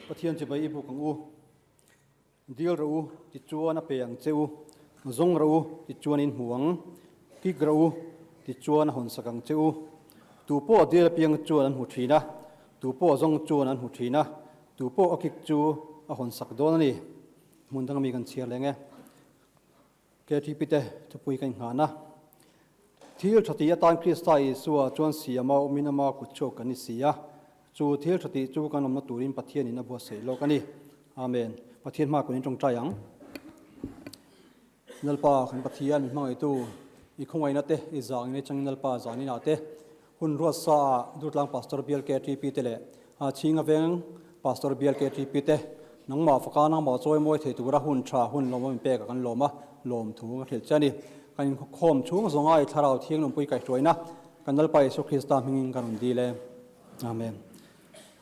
Pathian chibai i buk ang u. Dil rawh u, tichuan a pe ang che u. Zawng rawh u, tichuan in hmu ang. Kik rawh u, tichuan a hawnsak ang che u. Tu pawh a dil apiang chuan an hmu thin a, tu pawh a zawng chuan an hmu thin a, tu pawh a kik chu a hawnsak dawn a ni. Hmun dang mi kan chhiar leng e. KTP te thupui ka innghan a. Thil tha tih atan Krista Isua chuan siama awmin ama kut chhuak kan ni si a, chu thil tha tih chu kan awmna turin Pathianin a buatsaih lawk a ni. Amen. Pathian hma kun in tawngtai ang. Lalpa kan Pathian min hmangaihtu, i khawngaihna te, i zangin atangin Lalpa zaninah te, Hun ruat sa ah Durtlang Pastor Bial KTP te leh Chhinga Veng Pastor Bial KTP te nangmah faka nangmah chawi mawi thei tura hun tha hun lawmawm in pek a kan lawm a, lawmthu ka hrilh che a ni. Kan inkhawm chhung zawnga i Thlarau Thianglawmpui kaihhruaina kan Lalpa Isua Krista hmingin ka rawn dil e. Amen.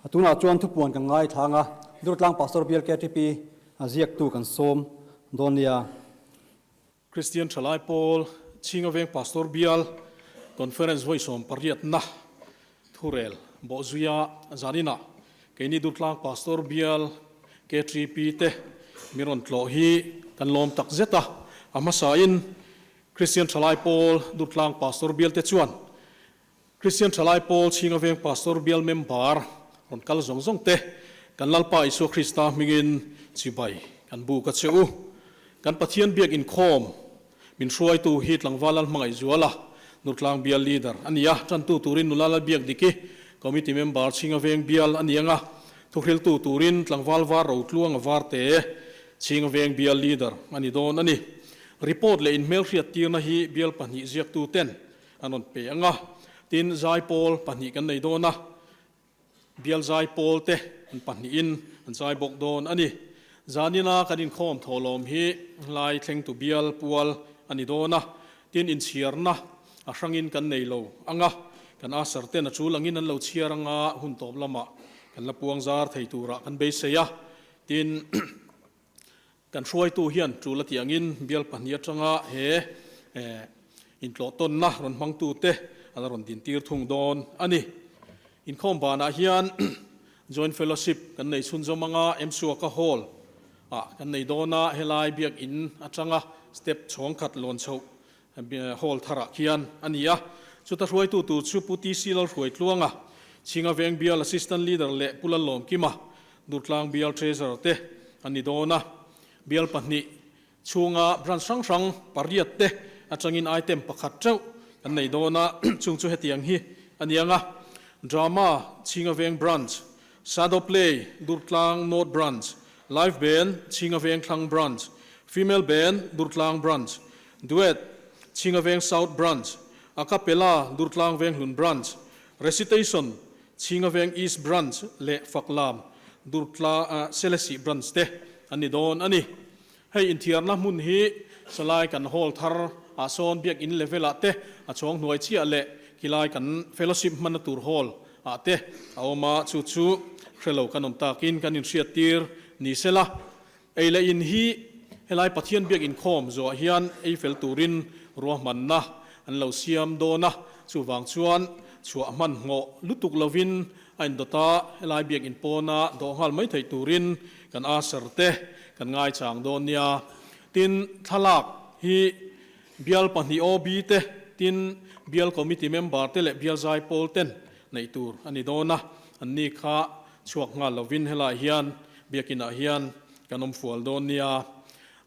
A tunah chuan thupuan kan ngaithlang a, Durtlang Pastor Bial KTP a ziaktu kan sawm dawn nia. Kristian Thalai Pawl Chhinga Veng Pastor Bial Conference vawi 18na thurel bawhzuia zaninah keini Durtlang Pastor Bial KTP te mi rawn tlawh hi kan lawm tak zet a. A hmasain Kristian Thalai Pawl Durtlang Pastor Bial te chuan Kristian Thalai Pawl Chhinga Veng Pastor Bial member rawn kal zawng zawng te, kan Lalpa Isua Krista hmingin chibai kan buk a che u. Kan Pathian biak inkhawm min hruaitu hi Tlangval Lalhmangaihzuala, Nurtlang Bial Leader a ni a, tantu turin Nula Lalbiakdiki, Committee Member Chhinga Veng Bial a ni ang a, thuhriltu turin Tlangval Var Rotluanga Varte, Chhinga Veng Bial Leader a ni dawn a ni. Report leh inhmelhriattirna hi bial pahnih ziaktu ten An rawn pe ang a, tin zaipawl pahnih kan nei dawn a, bial zaipawl te an pahnihin an zai bawk dawn a ni. Zanina kan inkhawm thawhlawm hi lai thlengtu bial pual a ni dawn a, tin inchhiarna a hrangin kan nei lo ang a, kan asar ten a tul angin an lo chhiar ang a, hun tawp lamah kan la puang zar thei turah kan beisei a, tin. Kan hruaitu hian tul a tih angin bial pahnih atanga he intlawhtawnna rawn hmangtute a la rawn dintir thung dawn a ni. Inkhawm banah hian Joint Fellowship kan nei chhunzawm anga Msuaka Hall ah kan nei dawn a, helai biakin atanga step chhawng khat lawn chhoh Hall tharah khian a ni a. Chuta hruaitu tur chu Pu TC Lalhruaitluanga, Chhinga Veng Bial Assistant Leader leh Pu Lallawmkima, Durtlang Bial Treasurer te an ni dawn a. Bial pahnih chhunga branch hrang hrang pariat te atangin item pakhat teuh kan nei dawn a, chung chu hetiang hi a ni ang a, Drama, Chhinga Veng Branch, Shadow Play, Durtlang North Branch, Live Band, Chhinga Veng Thlang Branch, Female Band, Durtlang Branch, Duet, Chhinga Veng South Branch, A Cappella, Durtlang Venghlun Branch, Recitation, Chhinga Veng East Branch leh Faklam, Durtla Selesih Branch te an ni dawn a ni. Hei inthiarna hmun hi Salai kan hall thar ah sawn Biakin level ah te a chhawng hnuai chiah leh khilai kan fellowship hmanna tur hall ah te a awm a, chu chu hrelo kan awm takin kan inhriat tir ni sela. Ei leh in hi helai Pathian biak inkhawm zuah hian ei fel turin ruahmanna an lo siam dawn a, chuvang chuan chhuah hman hmawh lutuk lovin a indawt a, helai biak in pawna dawh nghal mai theih turin kan usher te kan ngaichang dawn nia. Tin, thlalak hi bial pahnih OB te, tin bial committee member te leh bial zaipawl ten neih tur a ni dawn a, anni kha Chhuak nghal lovin helaiah hian biakinah hian kan awm fual dawn nia.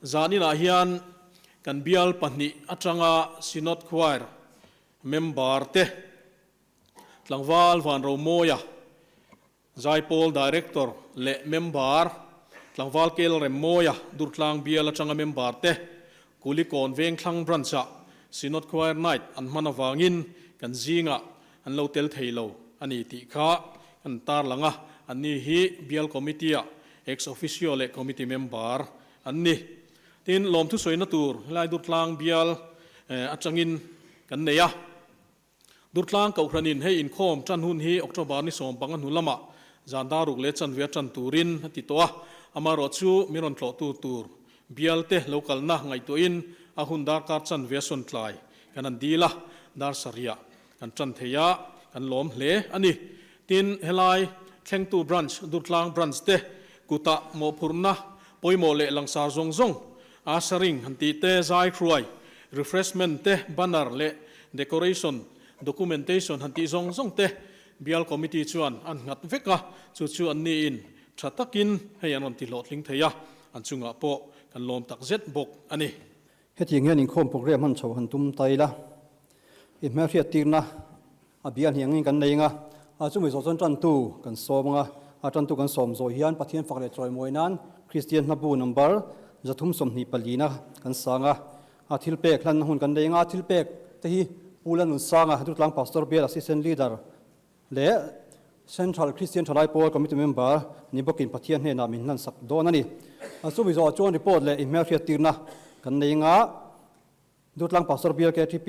Zaninah hian kan bial pahnih atanga Synod Choir member te, Tlangval Vanromawia, Zaipawl Director leh member, Tlangval Kel Remmawia, Durtlang bial atanga member te, Kulikawn Vengthlang Branch-ah Synod Choir Night an hman avangin kan zingah an lo tel thei lo a ni tih kha kan tarlang a, anni hi Bial Committee-ah ex officio leh committee member an ni. Tin, lawmthu sawina tur helai Durtlang Bial atangin kan nei a. Durtlang Kohhranin hei inkhawm tan hun hi October ni 15 hnu lamah zan daruk leh chanve a tan turin a ti tawh a, amaherawh chu min rawn tlawhtu tur Bial te lo kalna ngaihtuahin a hun darkar chanve a sawn tlai kan han dil a, dar sarihah kan tan thei a, kan lawm hle a ni. Tin, helai thlengtu branch, Durtlang branch te Kutah mawhphurhna pawimawh leh langsar zawng zawng, ushering han tih te, zai hruai, refreshment te, banner leh decoration, documentation han tih zawng zawng te Bial Committee chuan an nghat vek a, chu chu anni in tha takin hei an rawn ti hlawhtling thei a, an chungah pawh kan lawm tak zet bawk a ni. Hetiang hian inkhawm program han chho han tum ta ila, i hmelhriattirna a bial hniang in kan nei anga, a chumi zawh chuan tantu kan sawm anga, a tantu kan sawm zawh hian Pathian fak leh chawimawi nan Kristian hlabu number 324 na kan sang a, a thilpek hlanna hun kan nei anga, thilpek te hi Pu Lalnunsanga, Dutlang Pastor Bial Assistant Leader leh Central Christian Thalai Pawl Committee Member ni bawkin Pathian hnenah min hlansak dawn a ni. Chumi zawhah chuan report leh inhmelhriattirna kan nei anga, Dutlang Pastor Bial KTP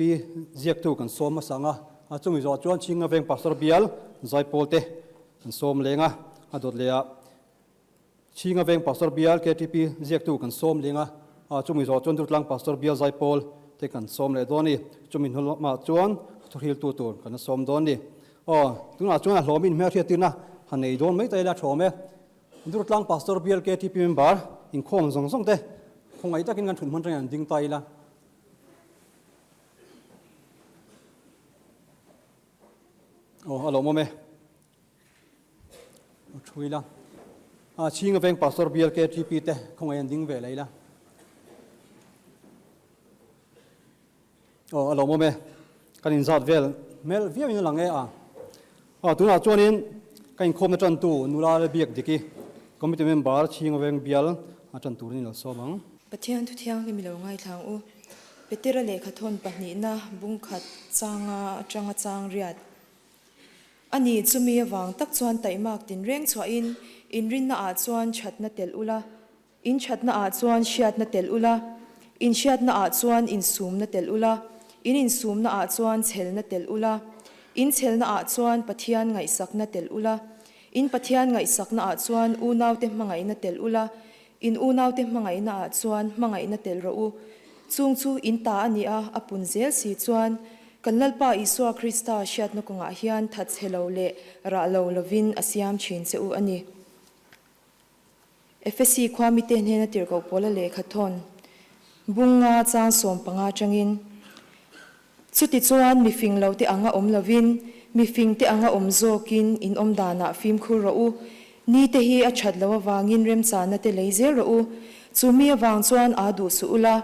ziaktu kan sawm hmasa anga, chumi zawhah chuan Chhinga Veng Pastor Bial Zaipawl te kan sawm leng a, a dawt leh ah Chhinga Veng Pastor Bial KTP ziaktu kan sawm leng a, chumi zawhah chuan Durtlang Pastor Bial Zaipawl te kan sawm leh dawn a ni. Chumi hnu lamah chuan thuhriltu tur kan la sawm dawn a ni. Aw, tunah chuan a hlawmin hmelhriattirna han nei dawn mai ta ila thawm e. Durtlang Pastor Bial KTP member inkhawm zawng zawng te khawngaih takin kan thut hman tangin an ding ta ila. Aw, a lawmawm e. A thu ila. A Chhinga Veng Pastor Bial KTP te khawngaih an ding ve leh ila. Aw, a lawmawm e. Kan inzat vel hmel viau in a lang e a. Aw, tunah chuanin ka inkhawmna tantu nula le biak dik i committee member Chhinga Veng Bial a tan turin i lo sawm ang. Pathian thu thianghlim i lo ngaithla ang u. Petera lehkhathawn pahnihna bungkhat changa atanga chang riat. Ani, chumi avang tak chuan taihmak tinreng chhuahin inrinna ah chuan thatna telh ula, In thatna ah chuan hriatna telh ula, in hriatna ah chuan insumna telh ula, in insumna ah chuan chhelna telh ula, in chhelna ah chuan Pathian ngaihsakna telh ula, in Pathian ngaihsakna ah chuan unaute hmangaihna telh ula, in unaute hmangaihna ah chuan hmangaihna telh rawh u. Chung chu in ta a ni a, a pun zel si chuan kan Lalpa Isua Krista hriatna kawngah hian thatchhe lo leh rah lo lovin a siam thin che u a ni. Efesi khua mite hnena tirhkoh pawla lehkha thawn bunga chang 15 atangin, Chutichuan mifing lote anga awm lovin, mifingte anga awm zawkin in awm danah fimkhur rawh u. Nite hi a that loh avangin remchana te lei zel rawh u. Chu mi avang chuan aa duh suh ula,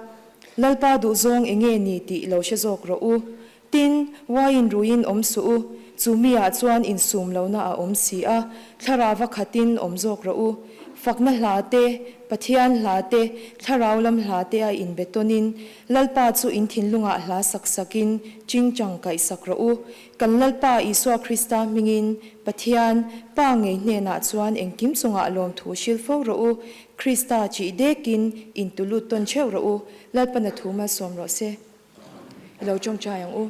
Lalpa duhzawng enge ni tih lo hre zawk rawh u. Tin, uaiin ruiin awm suh u, chu miah chuan insum lohna a awm si a, thlarau a khatin awm zawk rawh u. Fakna hla te, Pathian hla te, thlarau lam hla te a inbe tawnin, Lalpa chu in thinlungah hla sak sakin chingchang kaih sak rawh u. Kan Lalpa Isua Krista hmingin, Pathian, Pa ngei hnenah chuan engkim chungah lawmthu hrilh fo rawh u. Krista chih dekin intulut tawn theuh rawh u. Lalpana thu malsawm rawh se. I lo tawngtai ang u.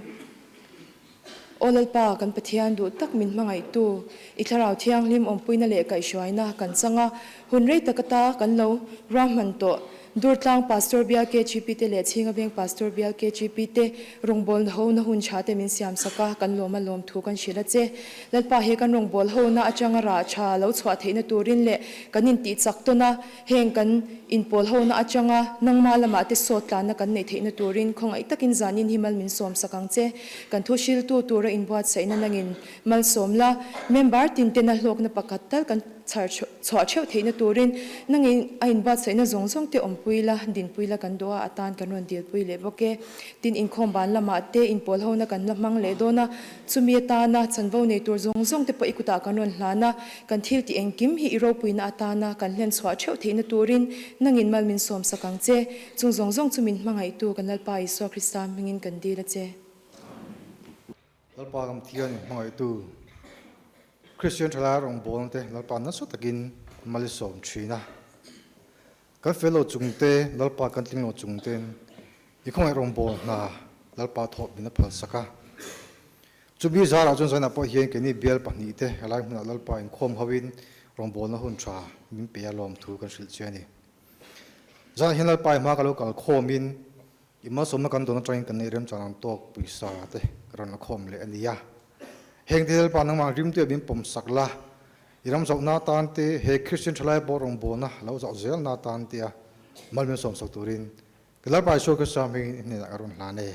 Aw Lalpa, kan Pathian duh tak min hmangaihtu, i Thlarau Thianghlim awmpuina leh kaihhruaina kan chang a, hun rei tak ata kan lo ruahman tawh. Durtlang Pastor Bial KGP te leh Chhinga Veng Pastor Bial KGP te rawngbawlna hona hun tha te min siam sak a, kan lawm a lawm thu kan hrilh a che. Lalpa he kan rawngbâwl hona atanga rah tha lo chhuah theihna turin leh kan intihchak tawn a, Heng kan inpawl hona atanga nangma lamah te sawt tlanna kan neih theihna turin khawngaih takin zanin hi mal min sawm sak ang che. Kan thu hriltu tura inbuatsaihna nangin malsawm la, member tin tena hlawkna pakhat tal kan chhar chhuah theuh theihna turin nangin a inbuatsaihna zawng zawng te awmpui la, dinpui la kan duh a, atan kan rawn dilpui leh bawk e. Tin, inkhawm ban lamah te inpawl hona kan la hmang leh dawn a, chumi atana chanvo nei tur zawng zawng te pawh i kutah kan rawn hlan a, Kan thil tih engkim hi i ropuina atana kan hlen chhuah theuh theihna turin nangin mal min sawm sak ang che. Chung zawng zawng chu min hmangaihtu kan Lalpa Isua Krista hmingin kan dil a che. Lalpa kan Pathian in hmangaihtu Kristian thalai rawngbawlna te Lalpa nasa takin mal i sawm thin a. Kan fel lo chung te, Lalpa kan tling lo chung ten i khawngaih rawngbâwl hna Lalpa thawh min a phal sak a. Chumi zârah chuan zainah pawh hian keini bial pahnihte helai hmunah Lalpa inkhawm hoin rawngbâwlna hun ṭha min pe a lawmthu kan hrilh che a ni. Zanah hian Lalpa i hma ka lo kal khawmin i malsawmna kan dawn aṭangin kan neih remchang ang tawk pawisa te ka rawn la khawm leh a ni a. Heng te Lalpa nangmah rimtuia min pawm sak la. I ram zauhna atan te, he Kristian thalai pawh rawngbawlna lo zauh zelna atan tia mal min sawmsak turin ka Lalpa Isua Krista hmingin i hnenah ka rawn hlan e.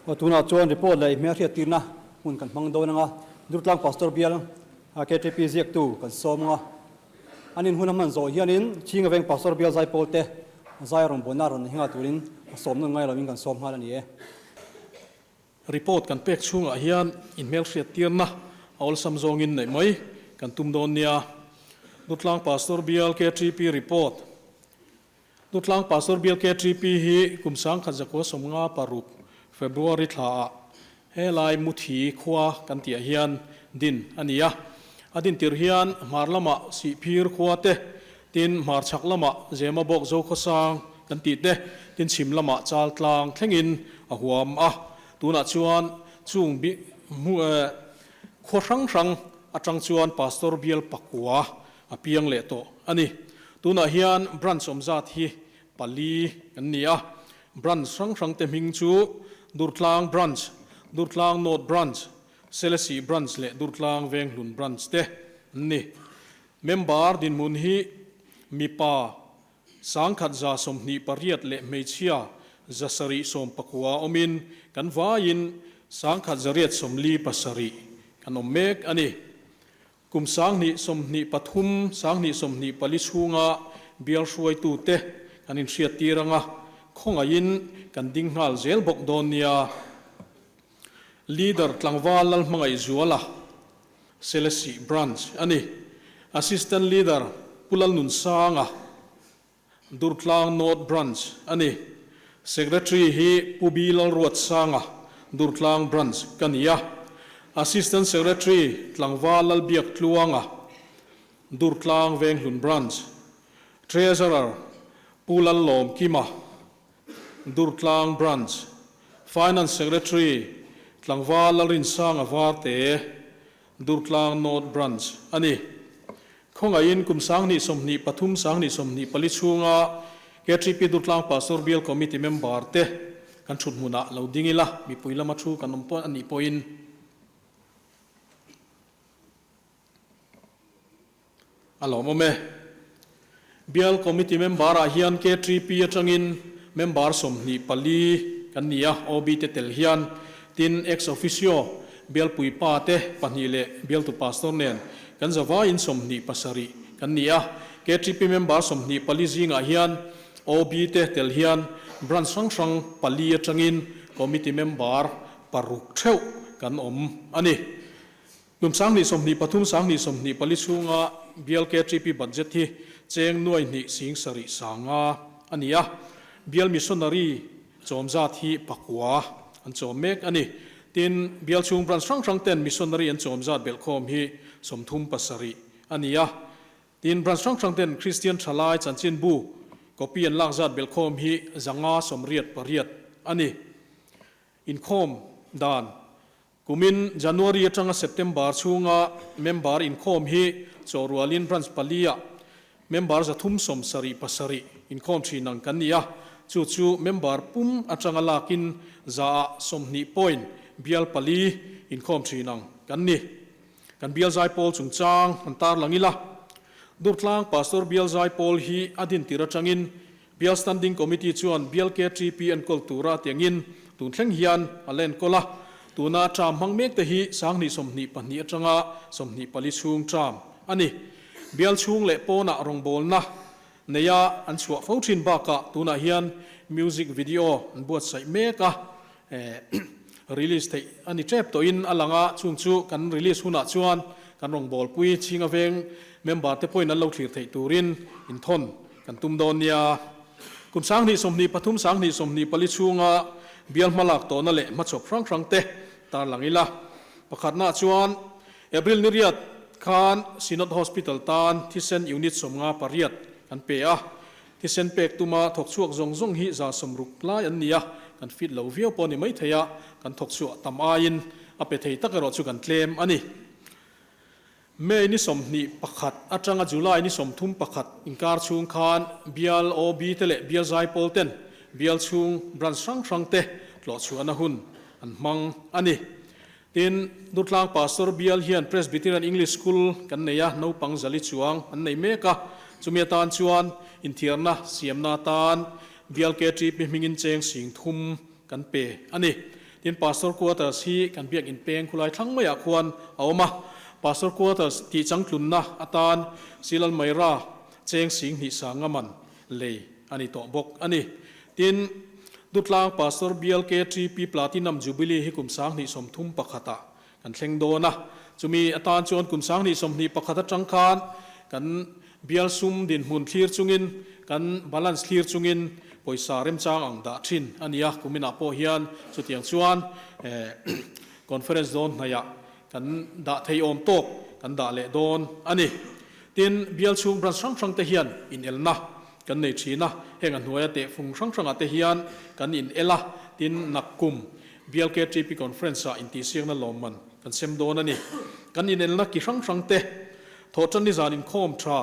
Aw tunah chuan report leh hmelhriattirna hmun kan hmang dawn anga Durtlang Pastor Bial KTP ziaktu kan sawm anga an inhun a hman zawh hianin Chhinga Veng Pastor Bial Zaipawl te zai rawngbawlna rawn hinga turin a sawm nawn ngai lovin kan sawm nghal a ni e. Report kan pek chhungah hian inhmelhriattirna a awlsam zawngin neih mai kan tum dawn nia. Durtlang Pastor Bial KTP report. Dutlang Pastor Bial KTP hi kum 1956 February thlaah helai Muthi khua kan tihah hian din a ni a. A din tirh hian hmar lamah Sihphir khua te, tin hmar chhak lamah Zemabawk Zokhawsang kan tih te, tin chhim lamah Chaltlang thlengin a huam a. Tunah chuan chung khua hrang hrang atang chuan Pastor Bial pakua a piang leh tawh a ni. Tunah hian branch awm zat hi pali kan ni a, branch hrang hrang te hming chu Durtlang Branch, Durtlang North Branch, Selesih Branch leh Durtlang Venghlun Branch te an ni. Member dinhmun hi mipa 1128 leh hmeichhia 719 awmin kan vaiin 1847 kan awm mek a ni. Kum 2023, 2024 chhunga bial hruaitute kan inhriattir anga khawngaihin kan ding nghal zel bawk dawn nia. Leader tlangval Lalhmangaihzuala, Selesih Branch a ni. Assistant Leader Pu Lalnunsanga, Durtlang North Branch a ni. Secretary hi Pu B Lalruatsanga, Durtlang Branch ka ni a. Assistant Secretary Tlangval Lalbiak Tluanga, Durtlang Venghlun Branch. Treasurer Pu Lallawm Kima, Durtlang Branch. Finance Secretary Tlangval Lalrinsanga Varte, Durtlang North Branch a ni. Khawngaihin kum 2023, 2024 chhunga KTP Durtlang Pastor Bial Committee member te kan thut hmunah lo ding ila, mipui lama thu kan awm pawh a nih pawhin a lawmawm e. Bial Committee member ah hian KTP atangin member 24 kan ni a, OB te tel hian, tin ex officio bial puipa te pahnih leh bialtu pastor nen kan zavaiin 27 kan ni a. KTP member 24 zingah hian OB te tel hian branch hrang hrang pali atangin committee member paruk theuh kan awm a ni. Kum 2023, 2024 chhunga bial KTP budget hi cheng nuai hnih sing sarih sanga a ni a. Bial missionary chawm zat hi pakua an chawm mek a ni. Tin, bial chhung branch hrang hrang ten missionary an chawm zat belhkhawm hi 37 a ni a. Tin, branch hrang hrang ten Kristian Thalai chanchinbu copy an lak zat belhkhawm hi 588 a ni. Inkhawm dan Kumin January atanga September chhunga member inkhawm hi Chawhrualin Branch pali-ah member 377 inkhawm thin ang kan ni a, chu chu member pum atanga lakin zaah 20 point bial pali inkhawm thin ang kan ni. Kan bial zaipawl chungchang an tarlang ila. Durtlang Pastor bial zaipawl hi a dintir atangin Bial Standing Committee chuan Bial KTP enkawl tura tiangin tun thleng hian a la enkawl a. Tuna term hmang mek te hi 2022 atanga 24 chhung term a ni. Bial chhung leh pawnah rawngbawlna neia an chhuah fo thin bakah tunah hian music video an buatsaih mek a, release theih a ni tep tawhin a lang a, chung chu kan release hunah chuan kan rawngbawlpui chhinga veng member te pawhin an lo thlir theih turin inthawn kan tum dawn nia. Kum 2023, 2024 chhunga bial hmalak tawhna leh hmachhawp hrang hrang te tarlang ila. Pakhatnaah chuan April ni riat khan Synod Hospital tan thisen unit 58 kan pe a. Thisen pek tuma thawk chhuak zawng zawng hi 160 lai an ni a, kan fit lo viau pawh ni mai thei a, kan thawk chhuah tam aiin a pe thei tak erawh chu kan tlem a ni. May ni 21 atanga July ni 31 inkar chhung khan Bial OB te leh Bial Zaipawl ten Bial chhung Branch hrang hrang te tlawhchhuahna hun an hmang a ni. Tin, Durtlang Pastor Bial hian Presbyterian English School kan nei a, naupang zali chuang an nei mek a. Chumi atan chuan inthiarna siamna atan Bial KTP hmingin cheng sing thum kan pe a ni. Tin, Pastor Quarters hi kan biak inpeng khulai thlang maiah khuan a awm a. Pastor Quarters tih changtlunna atan Silal Maira cheng 2000 sanga man lei a ni tawh bawk a ni. Tin, Dutlang Pastor Bial KTP Platinum Jubilee hi kum 2031 ah kan thleng dawn a. Chumi atan chuan kum 2021 atang khan kan bial sum dinhmun thlir chungin, kan balance thlir chungin pawisa remchang ang dah thin a ni a. Kuminah pawh hian chutiang chuan conference dawn hnaihah kan dah thei awm tawk kan dah leh dawn a ni. Tin, bial chhung branch hrang hrang te hian inelna kan nei thin a, heng a hnuaia tehfung hrang hrangah te hian kan inel a, tin nakkum Bial KTP Conference ah intihsiakna lawmman kan sem dawn a ni. Kan inelna ki hrang hrang te, Thawhtan nizan inkhawm tha,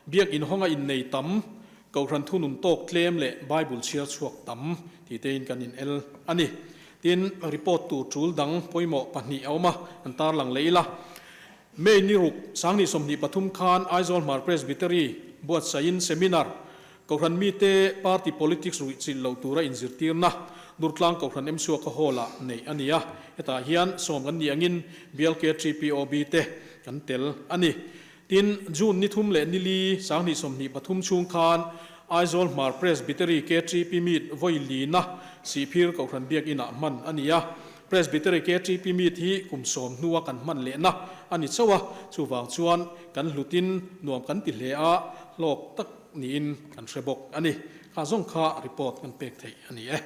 Biak inhawnga innei tam, Kohhran thunun tawk tlem leh Bible chhiar chhuak tam tih tein kan inel a ni. Tin, report tur tul dang pawimawh pahnih a awm a, an tarlang leh ila. May ni ruk, 2023 khan Aizawl Hmar Presbytery buatsaihin seminar, Kohhran mite party politics ruihchilh loh tura inzirtirna Durtlang Kohhran Msuaka Hall-ah neih a ni a, hetah hian sawm kan nih angin Bial KTPOB te kan tel a ni. Tin, June ni thum leh ni li, 2023 chhung khan Aizawl Hmar Presbytery KTP Meet vawi lina Sihphir Kohhran Biakinah hman a ni a. Presbytery KTP Meet hi kum sawm hnua kan hman lehna a ni chauh a, chuvang chuan kan hlutin nuam kan ti hle a, hlawk tak niin kan hre bawk a ni. Kha zawng kha report kan pek theih a ni e.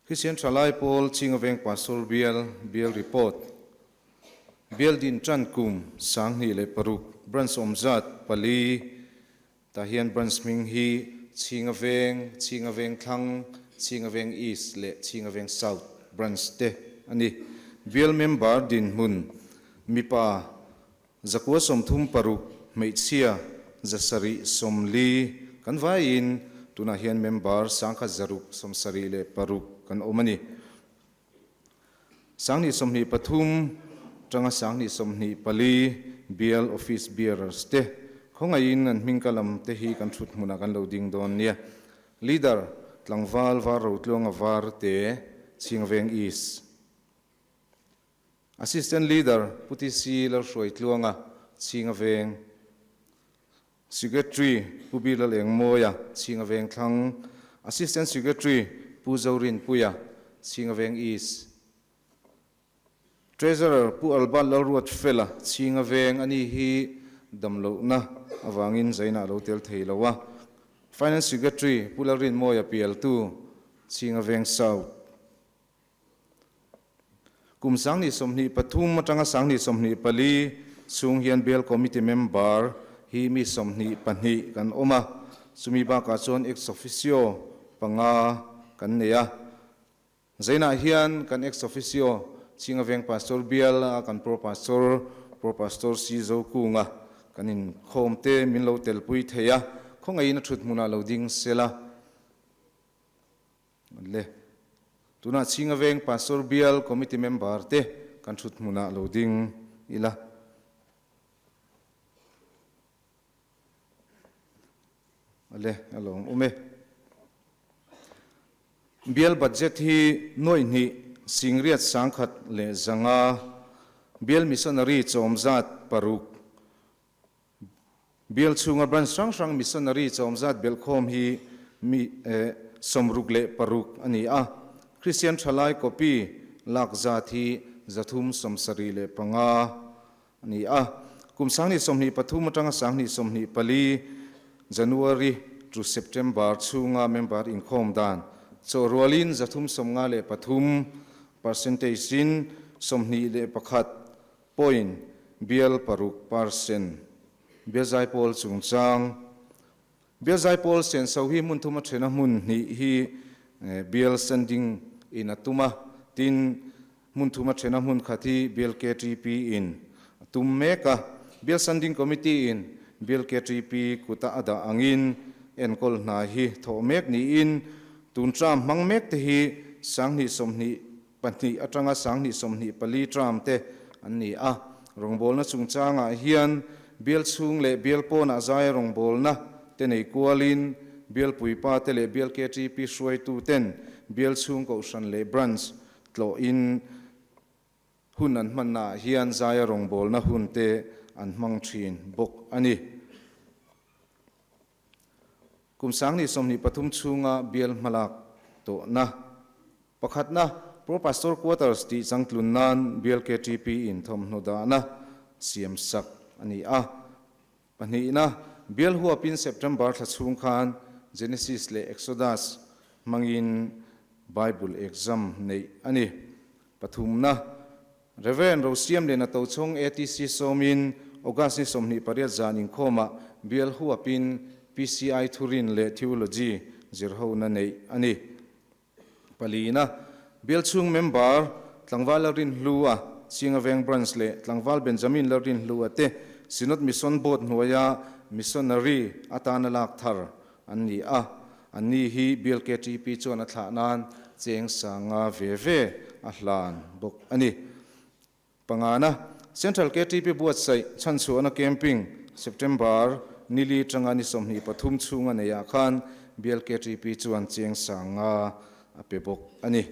Kristian Thalai Pawl Chinga Veng Pastor Bial Bial Report Bial Din Tan Kum 2006 Branch Awmzat pali Tah hian branch hming hi Chhinga Veng, Chhinga Veng Thlang, Chhinga Veng East leh Chhinga Veng South branch te a ni. Bial member dinhmun mipa 136, hmeichhia 740 kan vaiin tunah hian member 1676 kan awm a ni. 2023 tanga 2024 Bial Office Bearers te khawngaihin an hming ka lam te hi kan thut hmunah kan lo ding dawn nia. Leader, Tlangval Var Rotluanga Var te, Chhingveng East. Assistant Leader, Pu TC Lalhruaitluanga, Chhingaveng. Secretary, Pu Bilal Engmawia, Chhinga Vengthlang, Assistant Secretary, Pu Zorinpuia, Chhinga Veng East, Treasurer, Pu Albert Lalruatfela, Chhinga Veng, ani hi damlohna avangin zaina a lo tel thei lo a, Finance Secretary, Pu Lalrinmawia Pialtu, Chhinga Veng South. Kum 2023 atanga 2024 chhung hian Bial Committee member hi mi 22 kan awm a, chumi bakah chuan ex officio panga kan nei a. Zainah hian kan ex officio Chhinga Veng Pastor Bial a kan Pro Pastor, Pro Pastor Si Zokunga kan inkhawm te min lo telpui thei a, khawngaihin a thut hmunah lo ding sela. Le. Tunah Chhinga Veng Pastor Bial Committee member te kan thut hmunah lo ding ila. Le, a lawm awm e. Bial budget hi nuaih hnih singriat sangkhat leh zanga Bial Missionary chawmzat paruk Bial chhunga branch hrang hrang missionary chawmzat belhkhawm hi mi 66 a ni a. Kristian thalai copy lak zat hi 375 a ni a. Kum 2023 atanga 2024 January to September chhunga member inkhawm dan chawhrualin 353 percentage in 21 Point bial paruk percent Biazaipawl chungchang Biazaipawl senso hi hmun thum a then a hmun hnih hi Bial Sending in a tum a, tin, hmun thuma thena hmun khat hi Bial KTP in a tum mek a. Bial Sending Committee in Bial KTP kuta a dah angin enkawl hna hi thawh mek niin tun term hmang mek te hi 2022 atanga 2024 term te an ni a. Rawngbawlna chungchangah hian Bial chhung leh Bial pawnah zaia rawngbawlna te nei kualin Bial puipa te leh Bial KTP hruaitu ten Bial chhung kohhran leh Branch tlawhin hun an hmannaah hian zaia rawngbawlna hun te an hmang thin bawk a ni. Kum 2023 chhunga Bial hmalak tawhna pakhatna Pro Pastor Quarters tih changtlun nan Bial KTP in thawmhnaw dahna siam sak a ni a. Pahnihna, Bial huapin September thla chhung khan Genesis leh Exodus hmangin Bible exam neih a ni. Pathumna, Rev. Rosiam leh Natochhawng ATC sawmin August ni 28 zan inkhawmah Bial huapin PCI thurin leh Theology zirhona neih a ni. Palina, Bial chhung member Tlangval Lalrinhlua, Chinga Veng Branch leh Tlangval Benjamin Lalrinhlua te Synod Mission Board hnuaia Missionary atana lak thar an ni a. Anni hi Bial KTP chuan a thlah nan cheng sanga ve ve a hlan bawk a ni. Pangana, Central KTP buatsaih chhanchhuahna camping September nili tanga ni 23 chhunga neiah khan Bial KTP chuan cheng sanga a pe bawk a ni.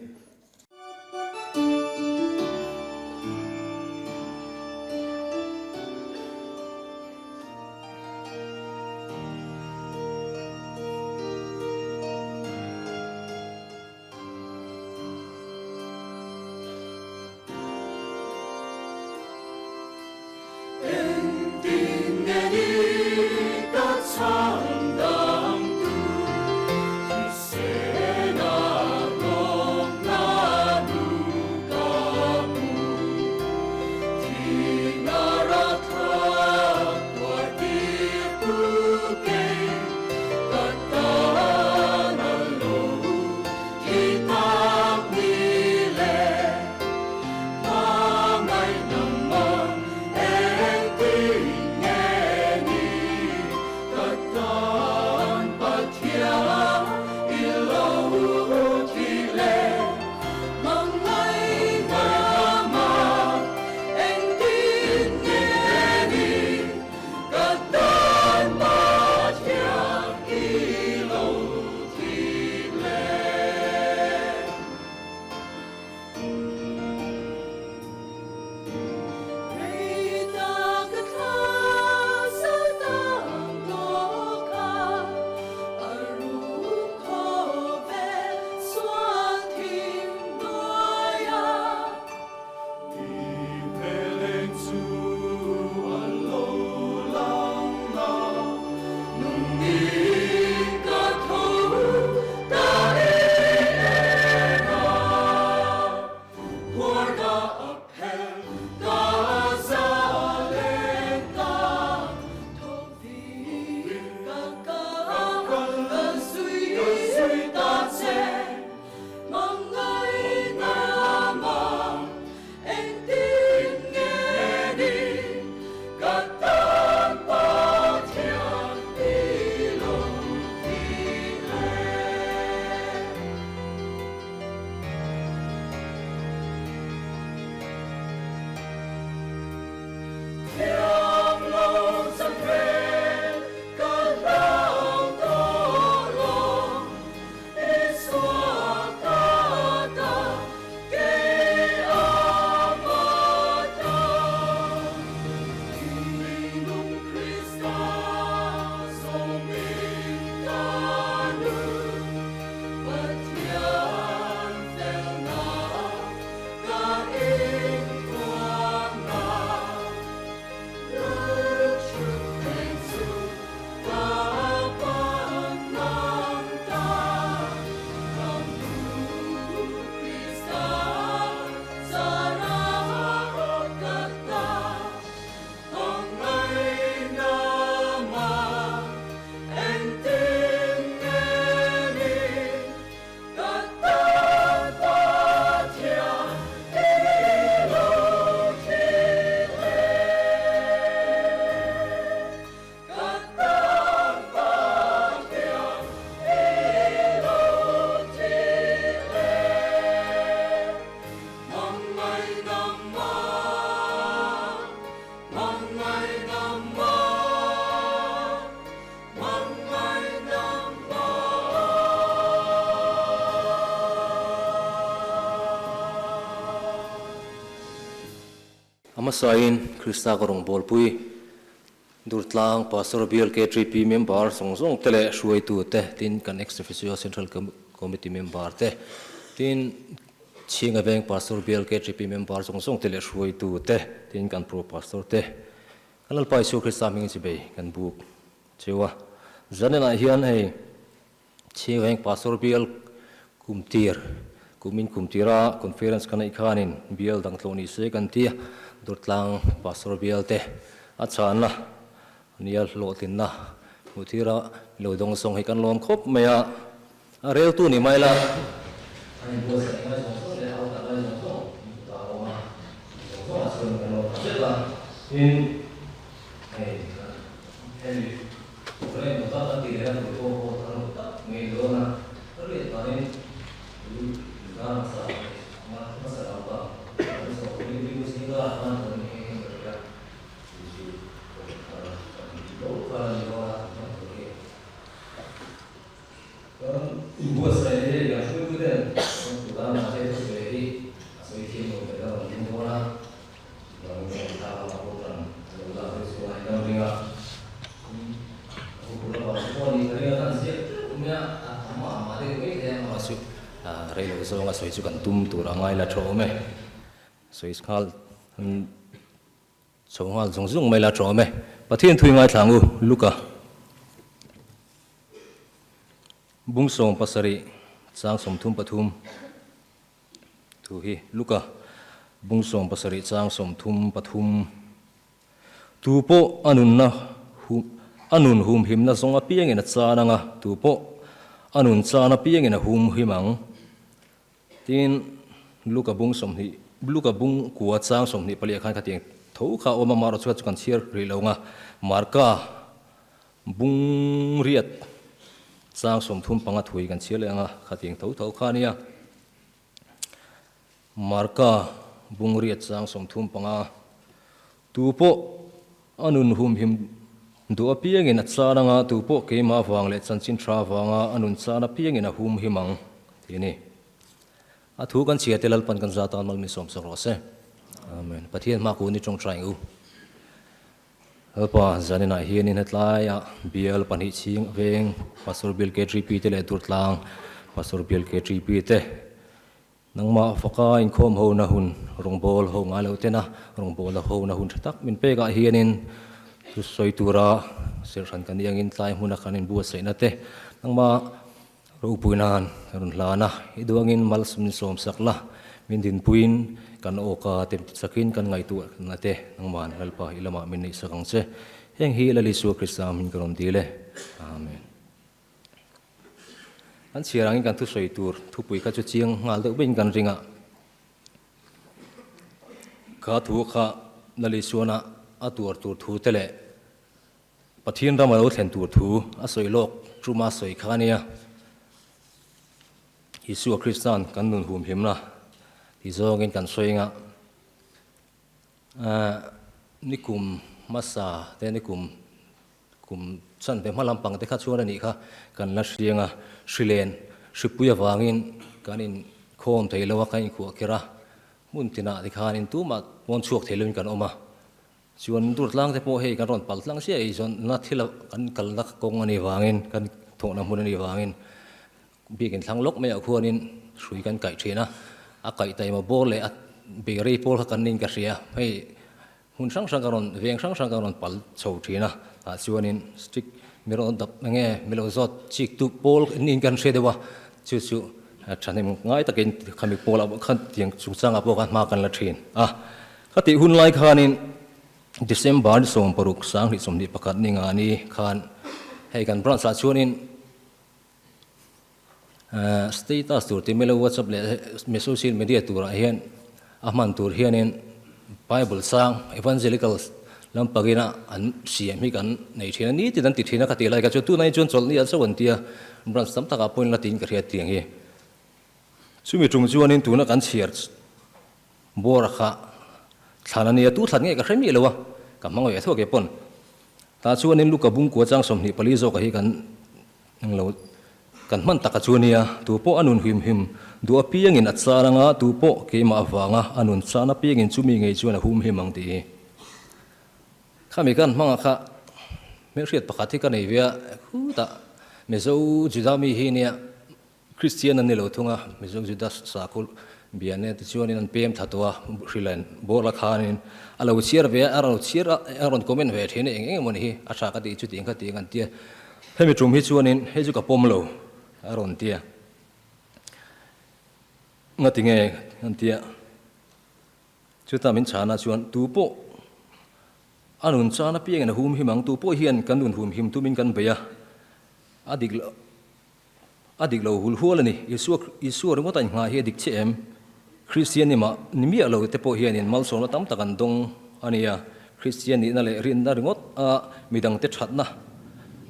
Hmasain Krista ka rawngbawlpui Durtlang Pastor Bial KTP member zawng zawng te leh hruaitu te, tin kan Ex Officio Central Committee member te, tin Chhinga Veng Pastor Bial KTP member zawng zawng te leh hruaitu te, tin kan Pro Pastor te, kan Lalpa Isua Krista hmingin chibei kan buk cheu a. Zaninah hian hei Chhingveng Pastor Bial Kumtir, Kumin Kumtira Conference ka neih khanin Bial dang tlawh ni se kan ti a, Durtlang Pastor Bial te a chhanna nia hlawhtlinna hmuh thira lo dawng zawng hi kan lawm khawp mai a, a reltu ni mai la. An inbuatsaih ngai zawng zawng leh a autak ngai zawng zawng in kutah a awm a, zawng zawngah chuan kan lawm ta zet a, tin hei hemi Ukraine dawta kan tih leh a tur pawh pawh thar lo tak ngei dawn a, ka riat danin lu dar hmasa leh ngat hmasa lo ka kan zawh pui biu zinga hman dawn ni ngei ka hria, chu chu pawh thar kan tih lo kha a ni dawn a, hman tur hi kan inbuatsaih leh hei kan hruaitu ten kan tu dan ah te thusawi hi a sawi thiam lo ber a rawn ding dawn a. Rei lo zawnga sawi chu kan tum tur a ngai la tha awm e. Sawi nghal chho nghal zung zung mai la tha awm e. Pathian thui ngaithla ang u Luka. Bung 17 chang 33. Thu hi Luka bung 17 chang 33, Tu pawh a nunna hum a nun humhimna zawng apiangin a chan ang a, tu pawh a nun chan apiangin a humhim ang. Tin, Luka bung 20 Luka bung kua chang 24 ah khan khatiang tho kha a awm a, amaherawhchu kha chu kan chhiar rih lo ang a, Marka Bung riat chang 35 thui kan chhiar leh ang a, khatiang tho tho kha a nia. Marka bung riat chang 35, Tu pawh a nun humhim duh apiangin a chan ang a, tu pawh keimah vang leh chanchin tha vanga a nun chan apiangin a humhim ang, tih a ni. A thu kan chhiar te Lalpan kan za tan mal min sawm sak rawh se. Amen. Pathian hma kun i tawngtai ang u. Lalpa, zaninah hianin hetlaiah bial pahnih chhing veng Pastor Bill KTP te leh Durtlang Pastor Bill KTP te nangmah faka inkhawm ho na hun rawngbâwl ho ngai loh tena rawngbâwl ho na hun tha tak min pekah hianin chu sawi tura serhran kan iangin tlai hmuna kan inbuatsaihna te nangmah Ropui nan ka rawn hlan a, i duangin malsawm min sawm sak la, min dinpuiin kan awka tem ti chakin kan ngaihtuah na te nangman Lalpa i lamah min neih sak ang che. Heng hi Lal Isua Krista min ka rawn dil e. Amen. Kan chhiar angin kan thusawi tur thupui kha chu chiang nghal deuh beiin kan ring a. Kha thu kha Lal Isuana a tuar tur thu te leh Pathian ram a lo thlen tur thu a sawi lawk ṭuma sawi kha a nia. Isua Krista'n kan nun humhimna ti zawngin kan sawi anga nikum hmasa te nikum kum chanve hma lampang te kha chuan a nih kha kan la hriang a, hrilen hripui avangin kan inkhawm thei lo a, kan inkhuah kher a, hmun tinah tikhanin tumah pawn chhuak thei loin kan awm a. Chuan dur tlang te pawh hei kan rawn pal tlang chiah ei chuan na thil a kan kalna kawng a nih vangin kan thawhna hmun a nih vangin biakin thlang lawk maiah khuanin hrui kan kaih thin a, a kaih taima bawr leh a beirei pawl kha kan niin ka hria hei hmun hrang hrang kan rawn veng hrang hrang kan rawn pal chho thin a tah chuanin stick mi rawn dap enge mi lo zawt chik tu pawl niin kan hria deuh a chu chu thahnem ngai takin khami pawlah khan tiang chungchangah pawh khan hma kan la thin a. Ka tih hun lai khanin December ni 60 2021 ni nga ni khan hei kan branch ah chuanin status tur tih mai lo WhatsApp leh mi social media turah hian a hman tur hianin Bible sang Evangelical lampangin a an siam hi kan nei thin a ni tin an ti thin a ka tih lai kha chuan tunah hi chuan chawlhni an chauh an tia branch tam takah pawhin la tiin ka hriat tiang hi. Chumi tum chuanin tuna kan chhiar Bawra kha thlan a nia, tu thlan nge ka hre miah lo a, ka hmang ve thuak e pawn. Tah chuanin Luka bungkua chang 24 zawkah hi kan englo Kan hman taka chu ania, tu pawh a nun him him duh apiangin a chan anga, tu pawh keimah avanga a nun chan apiangin chumi ngei chuan a hum him ang tih hi. Khami kan hmanga kha hmelhriat pakhat hi ka nei ve a, khutah Mizo Juda mi hi nia Kristian an ni lo thung a, Mizo Juda sakhaw bia nen te chuanin an pem tha tawh a, hrilh bawr la khanin a lo chhiar ve a, a rawn chhiar a, a rawn comment ve thin a, eng eng emaw ni hi a tha ka tih chu tih ang kha tih ang an tia. Hemi tum hi chuanin hei chu ka pawm lo a rawn tia. Ngati nge an tia. Chutah min chhana chuan tu pawh a nun chan apiangin a hum him ang, tu pawh hian kan nun hum him tumin kan bei a, a dik lo. A dik lo hul hual a ni. Isua Isua ringawt a inngah hi a dik chiah em? Kristian ni mah ni miah lo te pawh hianin malsawmna tam tak an dawng a nia. Kristian nihna leh rinna ringawt a midangte thatna,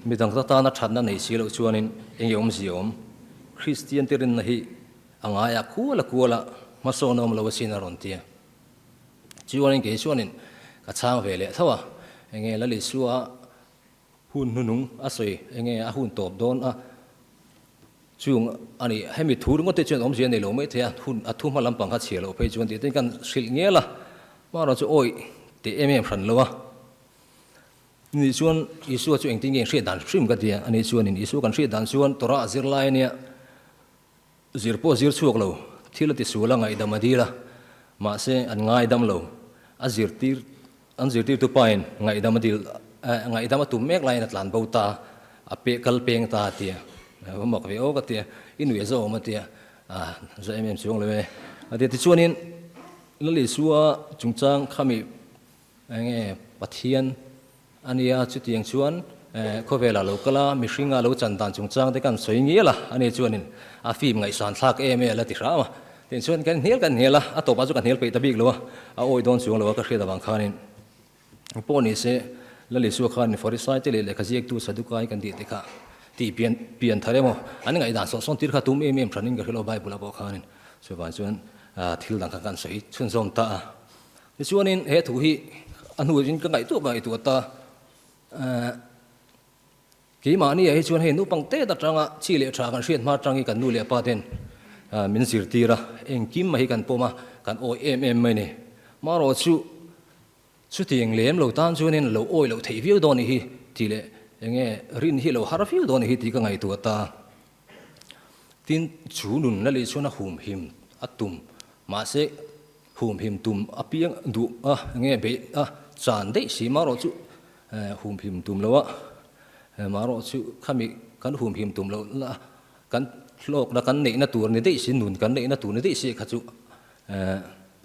midangte tana thatna nei si loh chuanin eng nge awmzia awm? Kristian te rinna hi a ngaia kual a kual a, hmasawn a awm lo asin a rawn ti a. Chuanin kei chuanin ka chhang ve leh tho a, eng nge Lal Isua Hun hnunung a sawi enge a hun tawp dawn a, chung a ni. Hemi thu ringawt te chuan awmzia nei lo mai thei a, hun a thu hma lampang kha chhiar loh phei chuan tih te kan hrilh ngel a, hmanraw chu awi teh em em hran lo a. Ni chuan Isua chu engtin nge hriat dan hrim ka ti a, ani chuanin Isua kan hriat dan chuan Torah zirlai ania zir pawh zir chhuak lo, thil a ti sual a, ngaihdam a dil a, mahse an ngaidam lo, a zirtir An zirtirtu pain ngaihdam a dil ngaihdam a tum mek laiin a tlan bo ta, a pe kal peng ta a ti a, va mak ve awk a ti a, i nuih a zawm a ti a, a za em em chuang lo e a ti a. Tichuanin Lal Isua chungchang khami eng nge Pathian a nia chutiang chuan khawvelah lo kal a, mihringa lo chan dan chungchang te kan sawi ngial a, ani chuanin a fim ngaihsan thlak em e a la ti hram a. Tin chuan kan hnial kan hnial a, a tawpah chu ka hnial peih ta bik lo a, a awi dawn chuang lo a ka hriat avang khanin pawh ni se Lal Isua khan Farisai te leh lehkha ziaktu Sadukai kan tih te kha tih pian pian thar emaw an ngaihdan sawh sawn tir kha tum em em hranin ka hre lo Bible ah pawh khanin chuvang chuan thil dang kha kan sawi chhunzawm ta a. Tichuanin he thu hi a hnuin ka ngaihtuah ka ngaihtuah ta. Keimahni ah hi chuan hei naupang tet atanga chi leh tha kan hriat hma atangin kan nu leh pa ten min zirtir a, engkim mai hi kan pawm a, kan awi em em mai ni. Marawh chu chutiang lem lo tan chuanin lo awi loh theih viau dawn nih hi tih leh enge rin hi lo har viau dawn nih hi tih ka ngaihtuah ta. Tin, chu nunna leh chuan a humhim a tum mahse humhim tum apiang duh a enge beih a chan daih si marawh chu Humhim tum lo a, marawh chu khami kan humhim tum loh na kan hlawkna kan neihna tur ni daih si, nun kan neihna tur ni daih si kha chu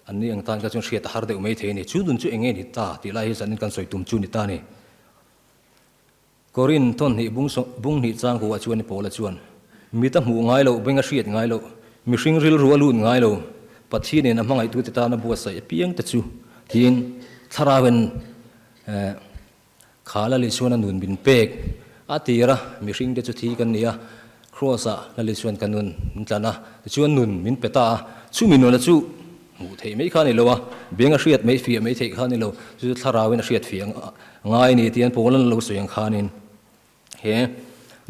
an ni ang tan kha chuan hriat a har deuh mai thei a ni. Chu nun chu eng nge ni ta tih lai hi zanin kan sawi tum chu ni ta a ni. Korin thawn hnih bung bung hnih chang huah chuan i Paula chuan, Mit a hmuh ngai loh, beng a hriat ngai loh, mihring rilru a lut ngai lo, Pathianin a hmangaihtute tana buatsaih apiang te chu tiin thlarauin Kha Lal Isuan a nun min pek a tir a, mihring te chu thi kan ni a, Kraws ah Lal Isuan ka nun min tlan a, tichuan nun min pe ta a, chumi nuna chu hmuh theih mai kha a ni lo a, beng a hriat mai fiah mai theih kha a ni lo, chu chu thlarauin a hriat fiah ngai a ni tiin Paul an lo sawi ang khanin he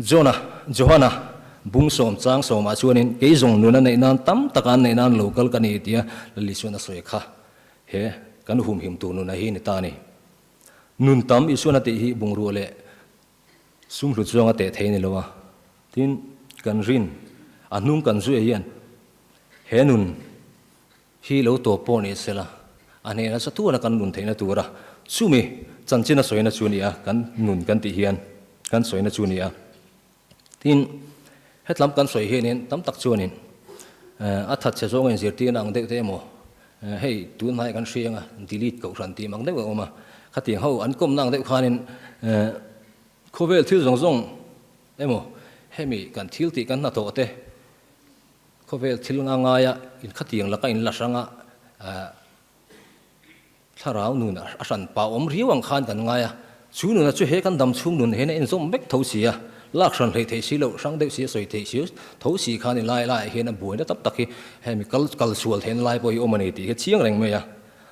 John-a, Johana, bung sawm chang sawmah chuanin kei zawng nun a neih nan tam taka an neih nan lo kal ka ni tia Lal Isuan a sawi kha. He kan humhim tur nuna hi ni ta a ni. Nun tam Isuan a tih hi bungrua leh sum hlut zawnga teh thei a ni lo a. Tin, kan rin a hnung kan zuia hian he nun hi lo tawp pawh ni sela, a hnehna sa tuana kan nun theihna tura chumi chanchin a sawina chu a ni a, kan nun kan tih hian kan sawina chu a ni a. Tin, hetlam kan sawi hianin tam tak chuanin a that chhe zawng inzirtirna ang deuh te emaw, hei tunhnaia kan hria anga delete kohhran tih mak deuh a awm a, khatiang ho an kawmna ang deuh khanin khawvel thil zawng zawng emaw hemi kan thil tih kan hnathawh te khawvel thil nga ngaia in khatiang laka in la hranga Thlarau nun a hran pa awm riau ang khan kan ngai a, chu nuna chu he kan dam chhung nun hian a inzawm vek tho si a, lak hran hleih theih si loh, hrang deuh si a sawi theih si tho si khan i lai laiah hian a buaina tak tak hi hemi kal kal sual theihna lai pawh hi awm a ni tih hi a chiang reng mai a.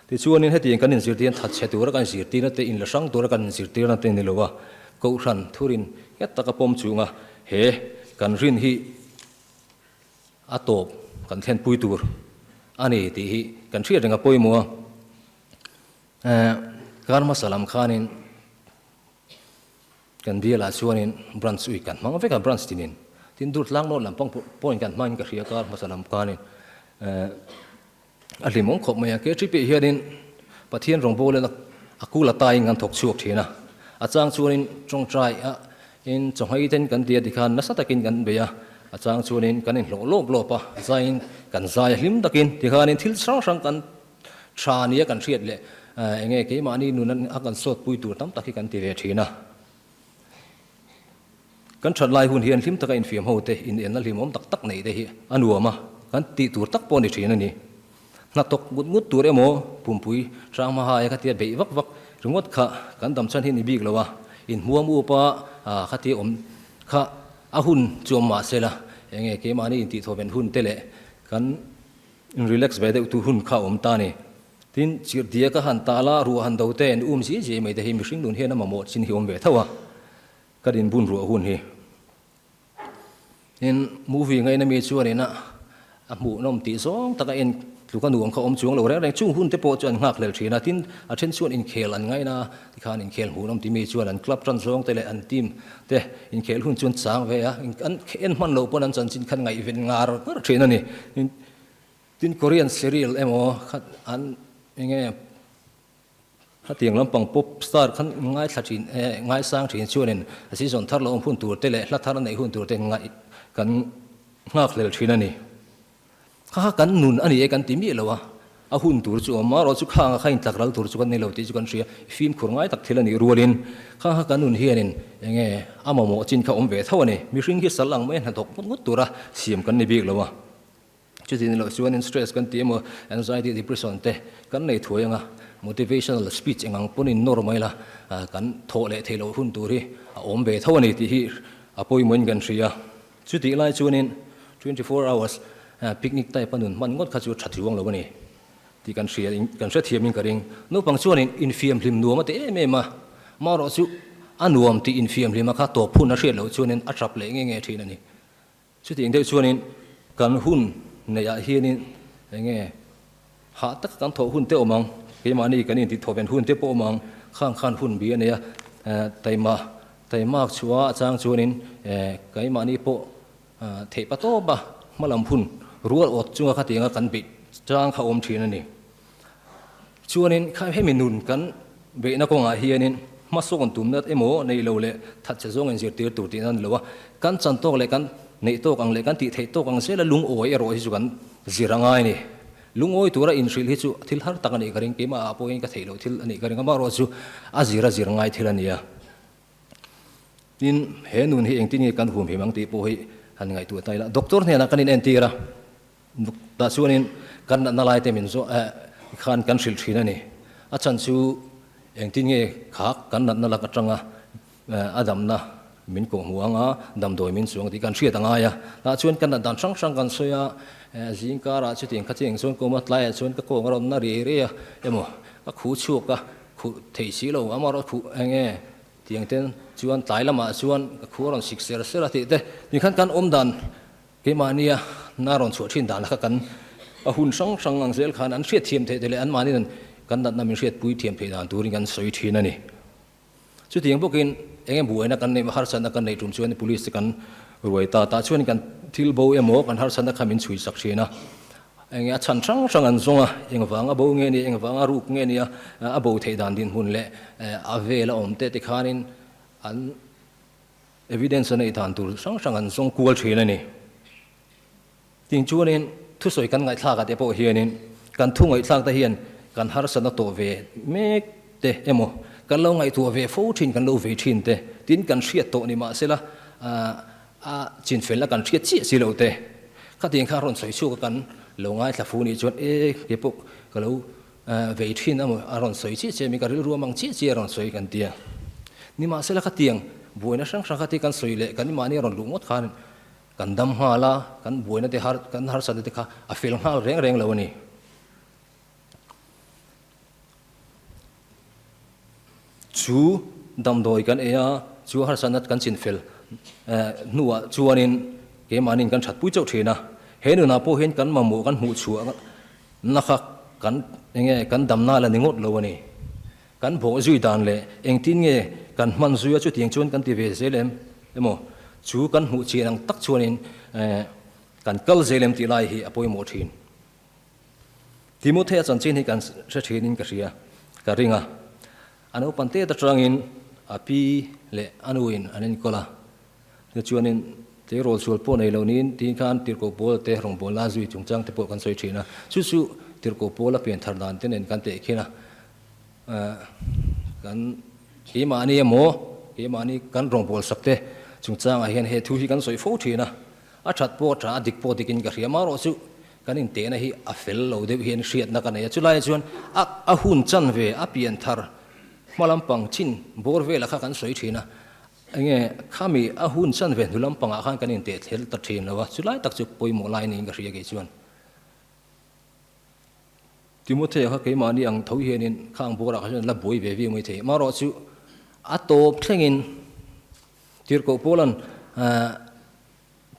Tichuanin hetiang kan inzirtir hian thatchhe tura kan inzirtirna te, inla hrang tura kan inzirtirna te ni lo a, Kohhran thurin nghet taka pawm chunga he kan rin hi a tawp kan thlen pui tur a ni tih hi kan hriat reng a pawimawh a. Kar hmasa lam khanin kan bialah chuanin branch ui kan hmang vek a, branch tinin. Tin, Durtlang North lampang pawhin kan hmangin ka hria kar hmasa lam khanin. A hlimawm khawp mai a, KTP hianin Pathian rawngbawlin a kul a taiin kan thawk chhuak thin a, a chang chuanin tawngtai a in chawhmei ten kan ti a tikhan nasa takin kan bei a, a chang chuanin kan inhlawh lawp lawp a, zaiin kan zai a hlim takin tikhanin thil hrang hrang kan tha nia kan hriat leh enge keimahni nun a kan sawtpui tur tam tak hi kan ti ve thin a. Kan that lai hun hian hlim taka infiam ho te, inenna hlimawm tak tak neih te hi a nuam a, kan tih tur tak pawh a ni thin a ni. Hna tawk ngut ngut tur emaw pumpui hrang hma hai khatia beih vak vak ringawt kha kan dam chhan hi ni bik lo a, inhmuam up a khatia awm kha a hun chu awm mah se la, enge keimahni intihthawven hun te leh kan in-relax ve deuh tur hun kha a awm ta a ni. Tin, chirhdia ka han tal a, ruah han do te an um zia zia mai te hi mihring nun hian a mamawh chin hi awm ve tho a, ka dinbun ruah hun hi. Tin, movie ngaina mi chuanin a a hmuhnawm tih zawng taka en tluk a nuam kha awm chuang lo reng reng, chung hun te pawh chu an nghak hlel thin a, tin, a then chuan inkhel an ngaina a, tikhan inkhel hmuhnawm ti mi chuan an club tan zawng te leh an team te inkhel hun chu an chang ve a, an en hman loh pawn an chanchin khan ngaihven ngar ngar thin a ni. Tin Korean serial emaw kha an enge khatiang lampang pop star khan ngaithla thin ngaisang thin chuanin a season thar lo awm hun tur te leh hla thar a neih hun tur te ngaih kan nghak hlel thin a ni. Kha kha kan nun a ni e kan ti miah lo a, a hun tur chu awm marawh chu khang a kha intlak ral tur chu kan ni lo tih chu kan hria, fimkhur ngai tak thil a nih rualin kha kha kan nun hianin enge a mamawh chin kha awm ve tho a ni. Mihring hi sal ang mai a hnathawk ngawt ngawt tura siam kan ni bik lo a. Chuti ni loh chuanin stress kan ti emaw, anxiety, depression te kan nei thuai anga motivational speech eng ang pawhin nawr mai la, kan thawh leh theih loh hun tur hi a awm ve tho a ni tih hi a pawimawhin kan hria. Chutih lai chuanin 24 hours picnic type a nun hman ngawt kha chu tha chuang lo a ni tih kan hria kan hrethiamin ka ring. Naupang chuanin infiamhlim nuam a ti em em a, marawh chu a nuam tih infiamhlima kha tawp hun a hriat loh chuanin a tap leh nge nge thin a ni. Chutiang deuh chuanin kan hun neihah hianin eng nge hah taka kan thawh hun te awm ang, keimahni kan intihthawven hun te pawh awm ang, khang khan hun bi a nei a, taima taimak chhuah a chang chuanin keimahni pawh theih pa tawp a hmalam hun rual awt chunga khatianga kan beih chang kha awm thin a ni. Chuanin kha hemi nun kan beihna kawngah hianin hmasawn tumna emaw nei lo leh thatchhe zawng inzirtir tur tihna a ni lo a, kan chan tawk leh kan neih tawk ang leh kan tih theih tawk ang zela lungawi erawh hi chu kan zir a ngai a ni. Lungawi tura inhrilh hi chu thil har tak a nih ka ring, keimah ah pawhin ka theih loh thil a nih ka ring, amaherawh chu a zir a zir ngai thil a ni a. Tin, he nun hi engtin nge kan humhim ang tih pawh hi han ngaihtuah ta ila, doctor hnenah kan inentir a. Tah chuanin kan natna lai te min zawh eh khan kan hrilh thin a ni. A chhan chu engtin nge kha kan natna lak atanga a damna min kawh hmu anga damdawi min chuang tih kan hriat a ngai a. Tah chuan kan nat dan hrang hrang kan sawi a, zing karah chutiang kha chiang chuan ka awm a, tlaiah chuan ka kawng a rawn na riai riai a emaw ka khuh chhuak a, khuh thei si lo amaherawh khuh eng nge tiang ten chuan tlai lamah chuan ka khuh a rawn sik ser ser a tih te tikhan kan awm dan Keimahnia na rawn chhuah thin dan kha kan a hun hrang hrang ang zel khan an hriat thiam theih te leh anmahni nen kan natna min hriatpui thiam theih dan turin kan sawi thin a ni. Chutiang bawkin eng emaw buaina kan neih harsatna kan neih tum chuan police te kan ruai ta tah chuan kan thil bo emaw kan harsatna kha min chhui sak thin a. Enge a chhan hrang hrang an zawng a, engvanga bo nge nia, engvanga ruk nge nia, a bo theih dan dinhmun leh a vel a awm te tikhanin an Evidence a neih dan tur hrang hrang an zawng kual thin a ni. Tin chuanin thusawi kan ngaihthlak ah te pawh hianin kan thu ngaihthlak te hian kan harsatna tawh ve mek te emaw kan lo ngaihtuah ve fo thin kan lo vei thin te tin kan hriat tawh ni mahsela a chinfelna kan hriat chiah si lo te khatiang kha rawn sawi chhuak a kan lo ngaithla fu nih chuan e keipawh ka lo Vei thin emaw a rawn sawi chiah chiah mi ka rilru amang chiah chiah a rawn sawi kan tia. Nimahsela khatiang buaina hrang hrang kha ti kan sawi leh kan mahni a rawn luh ngawt khan kan dam nghal a, kan buaina te har kan harsatna te kha a fel nghal reng reng lo a ni. Chu damdawi kan ei a, chu harsatna kan chin fel hnuah chuanin keimahniin kan thatpui chauh thin a. He nunah pawh hian kan mamawh kan hmuh chhuah na kha kan enge kan damna la ni ngawt lo a ni. Kan bawh zui dan leh engtin nge kan hman zui a chutiang chuan kan ti ve zel em emaw chu kan hmuh chian ang tak chuanin kan kal zel em tih lai hi a pawimawh thin. Timothea chanchin hi kan hre thinin ka hria, ka ring a. A naupan tet atangin a pi leh a nuin an enkawl a. Tichuanin tleirawl sual pawh nei lo niin tiin khan Tirhkoh Paula te rawngbawlna zui chungchang te pawh kan sawi thin a. Chu chu Tirhkoh Paula pianthar dan te nen kan tehkhin a. Kan keimahni emaw keimahni kan rawngbawlsak te chungchangah hian he thu hi kan sawi fo thin a. A that pawh a tha, a dik pawh dikin ka hria. Amaherawhchu Kan intehna hi a fel lo deuh hian hriatna ka nei a, chulaiah chuan a a hun chanve a pian thar hma lampang chin bawr velah kha kan sawi thin a, enge khami a hun chanve hnu lampangah khan kan inteh thel ta thin lo a, chulai tak chu pawimawh lai niin ka hria kei chuan. Timothea kha keimahni ang tho hianin khang bawrah kha chuan la buai ve viau mai thei, amaherawhchu a tawp thlengin Tirhkoh Paula'n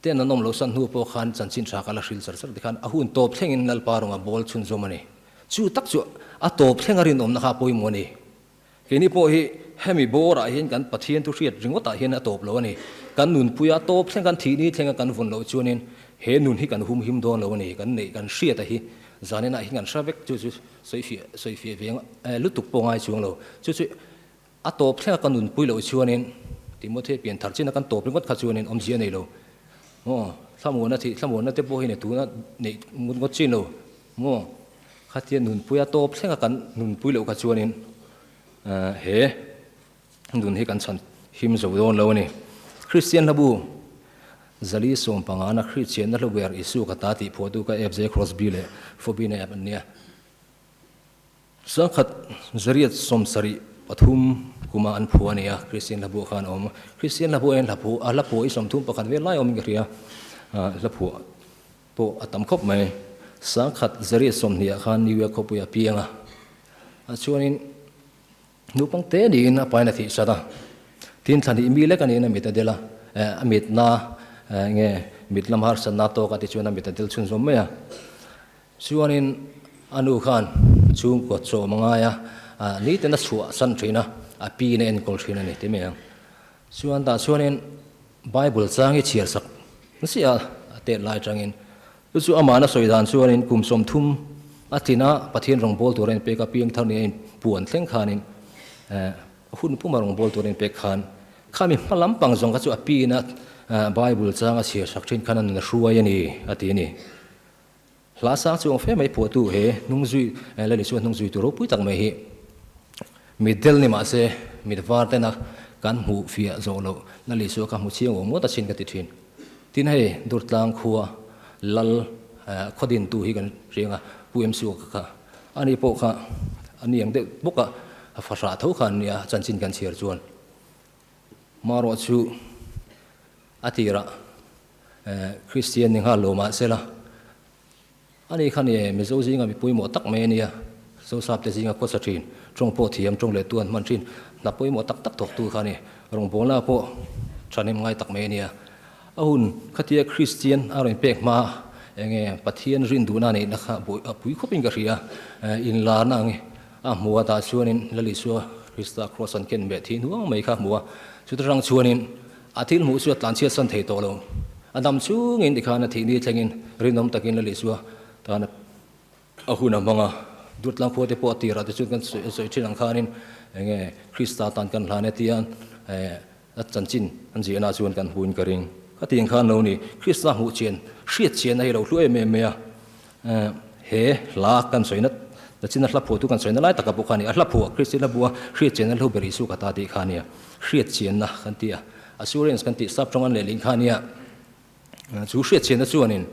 Ten an awm lo san hnu pawh khan chanchin tha ka la hril char char tikhan a hun tawp thlengin Lalpa rawnga bawl chhunzawm a ni. Chu tak chu a tawp thleng a rinawmna kha a pawimawh a ni. Keini pawh hi hemi bawrah hian kan Pathian thu hriat ringawtah hian a tawp lo a ni. Kan nunpuia tawp thleng kan thih ni thlenga kan vawn loh chuanin he nun hi kan humhim dawn lo a ni. Kan neih kan hriata hi zaninah hian kan hre vek chu chu sawifiah sawifiah ve lutuk pawh ngai chuang lo. Chu chu A tawp thlenga ka nunpui loh chuanin Timothea pian thar chin a kan tawp ringawt kha chuanin awmzia a nei lo maw? Thlamuana thih thlamuana te pawh hi tuna neih ngut ngawt chin lo maw? Khatia nunpui a tawp thlenga kan nunpui loh kha chuanin he nun hi kan chhan him zo dawn lo a ni. Kristian hlabu Zali 15 na Kristianna hluber Isu ka ta tih phuahtu ka FJ Crosby leh Fobina app an nia. Sangkhat zariat 73 kuma an phu a ni a, Kristian hlabu khan a awm. Kristian hlabu hian hlaphu a hlaphuah hi 31 vel lai awmin ka hria, hlaphuah pawh a tam khawp mai. 1920 ah khan New York khawpui a piang a, a chuanin naupang te niin a pain a thih sat a, tin thla hnih mi lek a niin a mit a del a, a mitna nge mit lam harsatna tawk a ti chuan a mit a del chhunzawm mai a. Chuanin a nu khan chhungkaw chawm a ngai a, nitin a chhuah san thin a, a pi in a enkawl thin a ni ti mai ang. Chuan tah chuanin Bible chang hi chhiar sak chiah a, a tet lai atangin. Chu chu amahna sawi dan chuanin kum 30 a tlin a, Pathian rawngbâwl tur a inpek a, piang thar nia a inpuan thleng khanin hun puma rawngbâwl tur a inpek khan khami hma lampang zawng kha chu a pi in a Bible chang a chhiar sak thin khan a nun a hruai a ni a ti a ni. Hla sang chuang fe mai phuahtu he hnung zui Lali chuan hnung zuitu ropui tak mai hi mitdel ni mahse mit var tena kan hmuh fiah zawh loh Lali chu ka hmu chiang awm ngawt a chin ka ti thin. Tin hei Durtlang khua Lal khaw dintu hi kan hriang a Pu MC Uka kha ani pawh kha ani ang deuh bawk a fahrah tho kha an nia chanchin kan chhiar chuan marawh chu a tirah Kristian ni nghal lo mahsela, ani kha ni Mizo zinga mi pawimawh tak mai a nia, Zosap te zinga khawsa thin, tawng pawh thiam, tawng leh tu an hman thin, hna pawimawh tak tak thawktu kha a ni, rawngbawlna pawh thahnem ngai tak mai a nia. A hun khatia Kristian a rawn pek hma enge Pathian rin duhna neihna kha a pui khawpin ka hria, inlarna ang a hmu a tah chuanin Lal Isua Krista Kraws an ken meh thih hnuang mai kha a hmu a, chuta tang chuanin A thil hmuh chu a tlanchhiat san thei tawh lo. A dam chungin tikhan a thih ni thlengin rinawm takin Lal Isua tan a hun a hmang a. Durtlang khua te pawh a tirah te chuan kan sawi thin ang khanin enge Krista tan kan hlan e tia a chanchin an ziahna chuan kan hmuin ka ring. Ka ti ang khan lo ni. Krista hmuh chian, hriat chian a hi lo hlu em em mai a. He hla kan sawina Lachin a hla phuahtu kan sawina lai taka pawh kha a ni. A hla phuah Kristian hla bua hriat chianna hlo ber Isu ka ta tih kha a nia. Hriat chianna kan ti a, assurance kan tih sap tawng an lehling kha a nia. Chu hriat chianna chuanin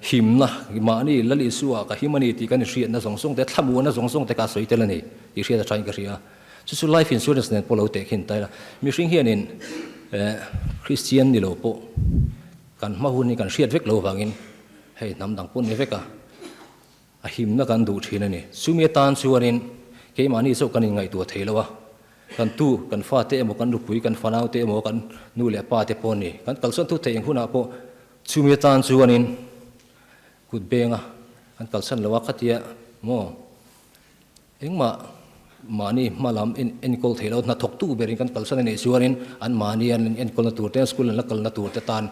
himna, mahni Lal Isua ka him a ni tih kan inhriatna zawng zawng te, thlamuanna zawng zawng te kha a sawi tel a ni tih hriat a thain ka hria. Chu chu life insurance nen pawh lo teh khin ta ila. Mihring hianin Kristian ni lo pawh kan hma hun hi kan hriat vek lo vangin hei hnam dang pawh ni vek a, a himna kan duh thin a ni. Chumi atan chuanin keimahni chauh kan inngaihtuah thei lo a. Kan tu, kan fate emaw, kan nupui, kan fanaute emaw, kan nu leh pa te pawh ni. Kan kalsan thu theih eng hunah pawh chumi atan chuanin kut benga kan kalsan lo a, khatia maw engmah mahni hma lam en enkawl theih loh hnathawktu berin kan kalsan a nih chuanin an mahni an enkawlna tur te, school an la kalna tur te tan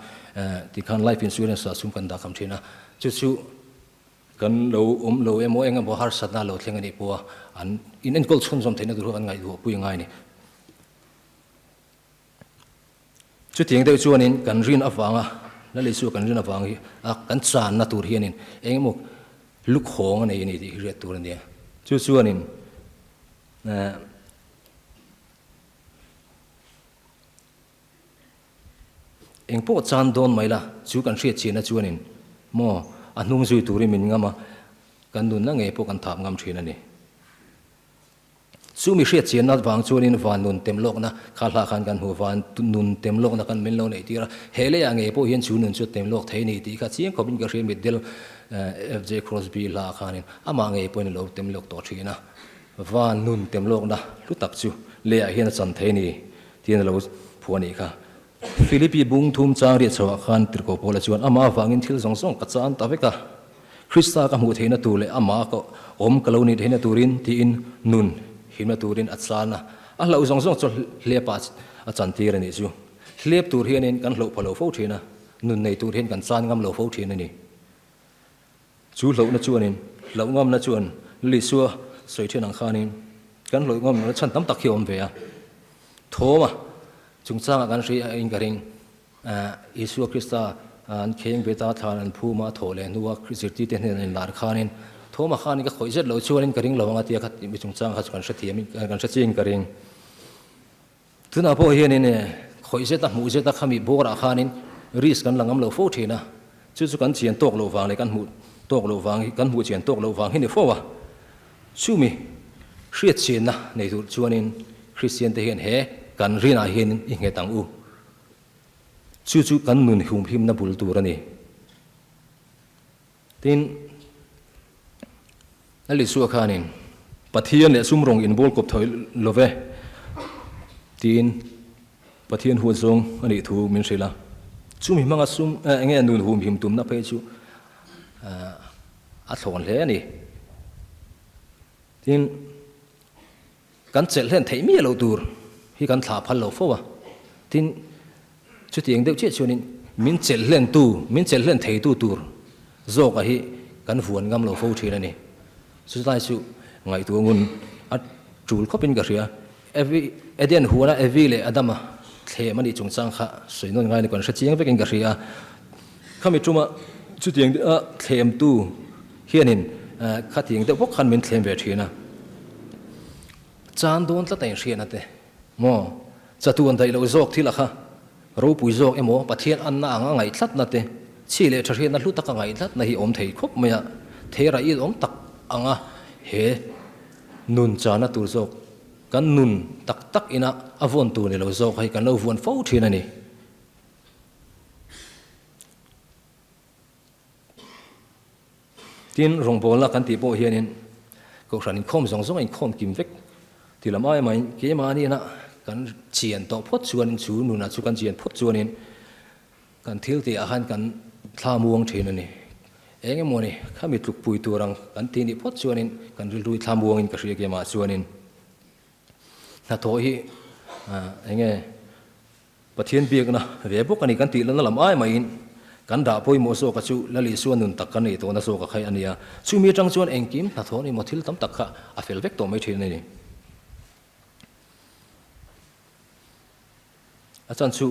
tikhan life insurance ah sum kan dah kham thin a, chu chu Kan lo awm lo emaw eng emaw harsatna lo thleng a nih pawha an in enkawl chhunzawm theihna tur kha kan ngaihtuah pui ngai a ni. Chutiang deuh chuanin kan rin avanga Lal Isua kan rin avang hi a kan channa tur hianin eng emaw lukhawng a nei a ni tih hi hriat tur a nia. Chu chuanin eh. Eng pawh chan dawn mai la, chu kan hriat chiahna chuanin maw a hnung zui turin min ngam a, kan nunna ngei pawh kan thap ngam thin a ni. Chu mi hriat chiahna vang chuanin van nun tem lawkna kha hlah khan kan hmu, van nun tem lawkna kan min lo neih tir a, he leiah ngei pawh hian chu nun chu tem lawk thei a ni tih kha chiang khawpin ka hria mitdel FJ Crosby hlah khanin amah ngei pawhin a lo tem lawk tawh thin a, van nun tem lawkna hlu tak chu leiah hian a chan thei a ni. Tiin a lo phuah a nih kha. Philippi bung thum chang riat chhoah khan Tirhkoh Paula chuan amah avangin thil zawng zawng ka chan ta vek a, Krista ka hmuh theihna tur leh amah ka awm ka lo nih theihna turin tiin nun himna turin a chan a, a hlauh zawng zawng chu hlepah a chantir a nih chu. Hlep tur hianin kan hlauh pha lo fo thin a, nun nei tur hian kan chan ngam lo fo thin a ni. Chu hlauhna chuanin, hlauh ngamna chuan Lisua sawi thin ang khanin kan hlauh ngamna chhan tam tak hi a awm ve a. Thawma chungchangah kan hria in ka ring. Isua Krista an kheng bet a, thlan an phum a, thawh leh hnua zirtirte hnenah inlar khanin Thawma khanin ka khawih zet lo chuanin ka ring lo ang a tia kha mi chungchang kha chu kan hrethiam in kan hre chiang in ka ring. Tunah pawh hianin khawih zeta hmuh zeta khami bawrah khanin risk kan la ngam lo fo thin a, chu chu kan chian tawk loh vang leh kan hmuh tawk loh vang hi kan hmuh chian tawk loh vang hi ni fo a. Chumi hriat chianna nei tur chuanin Kristian te hian he kan rinah hianin i nghet ang u. Chu chu kan nun humhimna bul tur a ni. Tin, Lal Isua khanin, Pathian leh sum rawng inbawl kawp thawi lo ve, tiin Pathian huat zawng a nih thu min hrilh a. Chumi hmanga sum eng nge nun humhim tumna phei chu a thlawn hle a ni. Tin, kan chelh hlen theih miah loh tur hi kan thlah phal lo fo a. Tin, chutiang deuh chiah chuanin min chelh hlentu, min chelh hlen theitu tur zawka hi kan vuan ngam lo fo thin a ni. Chulai chu ngaihtuah ngun a tul khawpin ka hria. Evi, Eden huana Evi leh Adama thlem a nih chungchang kha sawi nawn ngai ni kan hre chiang vekin ka hria. Khami tuma chutiang deuha thlemtu hianin khatiang deuh bawk khan min thlem ve thin a. Chan dawn tlat a inhriatna te maw? Chatuan daih loh zawk thil a kha ropui zawk emaw Pathian anna anga ngaih tlatna te, chhi leh tha hriatna hlu taka ngaih tlatna hi awm thei khawp mai a, theira il awm tak anga he nun chana tur zawk kan nun tak tak ina a vawn tur ni lo zawk hi kan lo vuan fo thin a ni. Tin, rawngbawlna kan tih pawh hianin Kohhran inkhawm zawng zawng a inkhawm kim vek ti lam ai maiin keimahniina kan chian tawh phawt chuanin chu nunah chu kan chian phawt chuanin kan thil tihah khan kan thla muang thin a ni. Eng emaw ni khami tlukpui tur ang kan tih nih phawt chuanin kan rilru thla muangin ka hria keimah chuanin hnathawh hi eng nge Pathian biakna ve bawk a ni kan tih lana lam ai maiin kan dah pawimawh zawka chu Lal Isua nun tak kan nei tawhna zawka kha a ni a. Chumi atang chuan engkim hnathawh ni maw thil tam tak kha a fel vek tawh mai thin a ni. A chan chu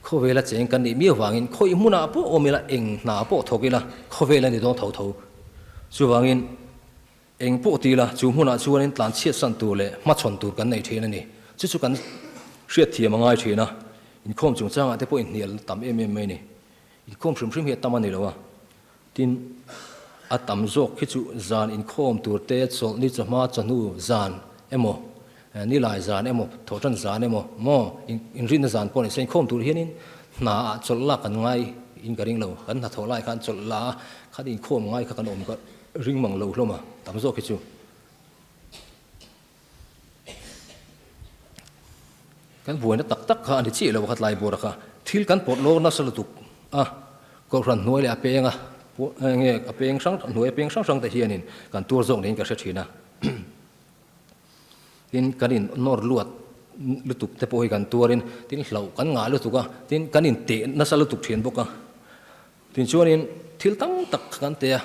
khawvela cheng kan nih miau vangin khawi hmunah pawh awm ila eng hna pawh thawk ila khawvel a ni dawn tho tho. Chuvangin Eng pawh ti la, chu hmunah chuanin tlanchhiatsan tur leh hmachhawn tur kan nei thin a ni. Chu chu kan hriatthiam a ngai thin a, inkhawm chungchangah te pawh inhnial tam em em mai a ni. Inkhawm hrim hrim hi a tam a ni lo a, tin, a tam zawk khi chu zan inkhawm tur te, chawlhni chawhma chawhnu zan emaw, nilai zan emaw, thawhtan zan emaw, maw, inrinna zan pawh ni se inkhawm tur hianin hnaah chawlh lak kan ngai in ka ring lo. Kan hnathawh lai khan chawlh la a, khan inkhawm ngai kha kan awm ka. Ring mang lo hlawm a, tam zawk hi chu. Kan buaina tak tak kha a ni chiah lo a khatlai bawr a kha. Thil kan pawt lawr nasa lutuk a, Kohhran hnuai leh a peng a, nge a peng hrang hnuai a peng hrang hrang te hianin kan tuar zawk niin ka hre thin a. Tin, kan in nawr luat lutuk te pawh hi kan tuarin tin hlauh kan ngah lutuk a, tin kan in teh nasa lutuk thin bawk a. Tin chuanin thil tam tak kan teh a,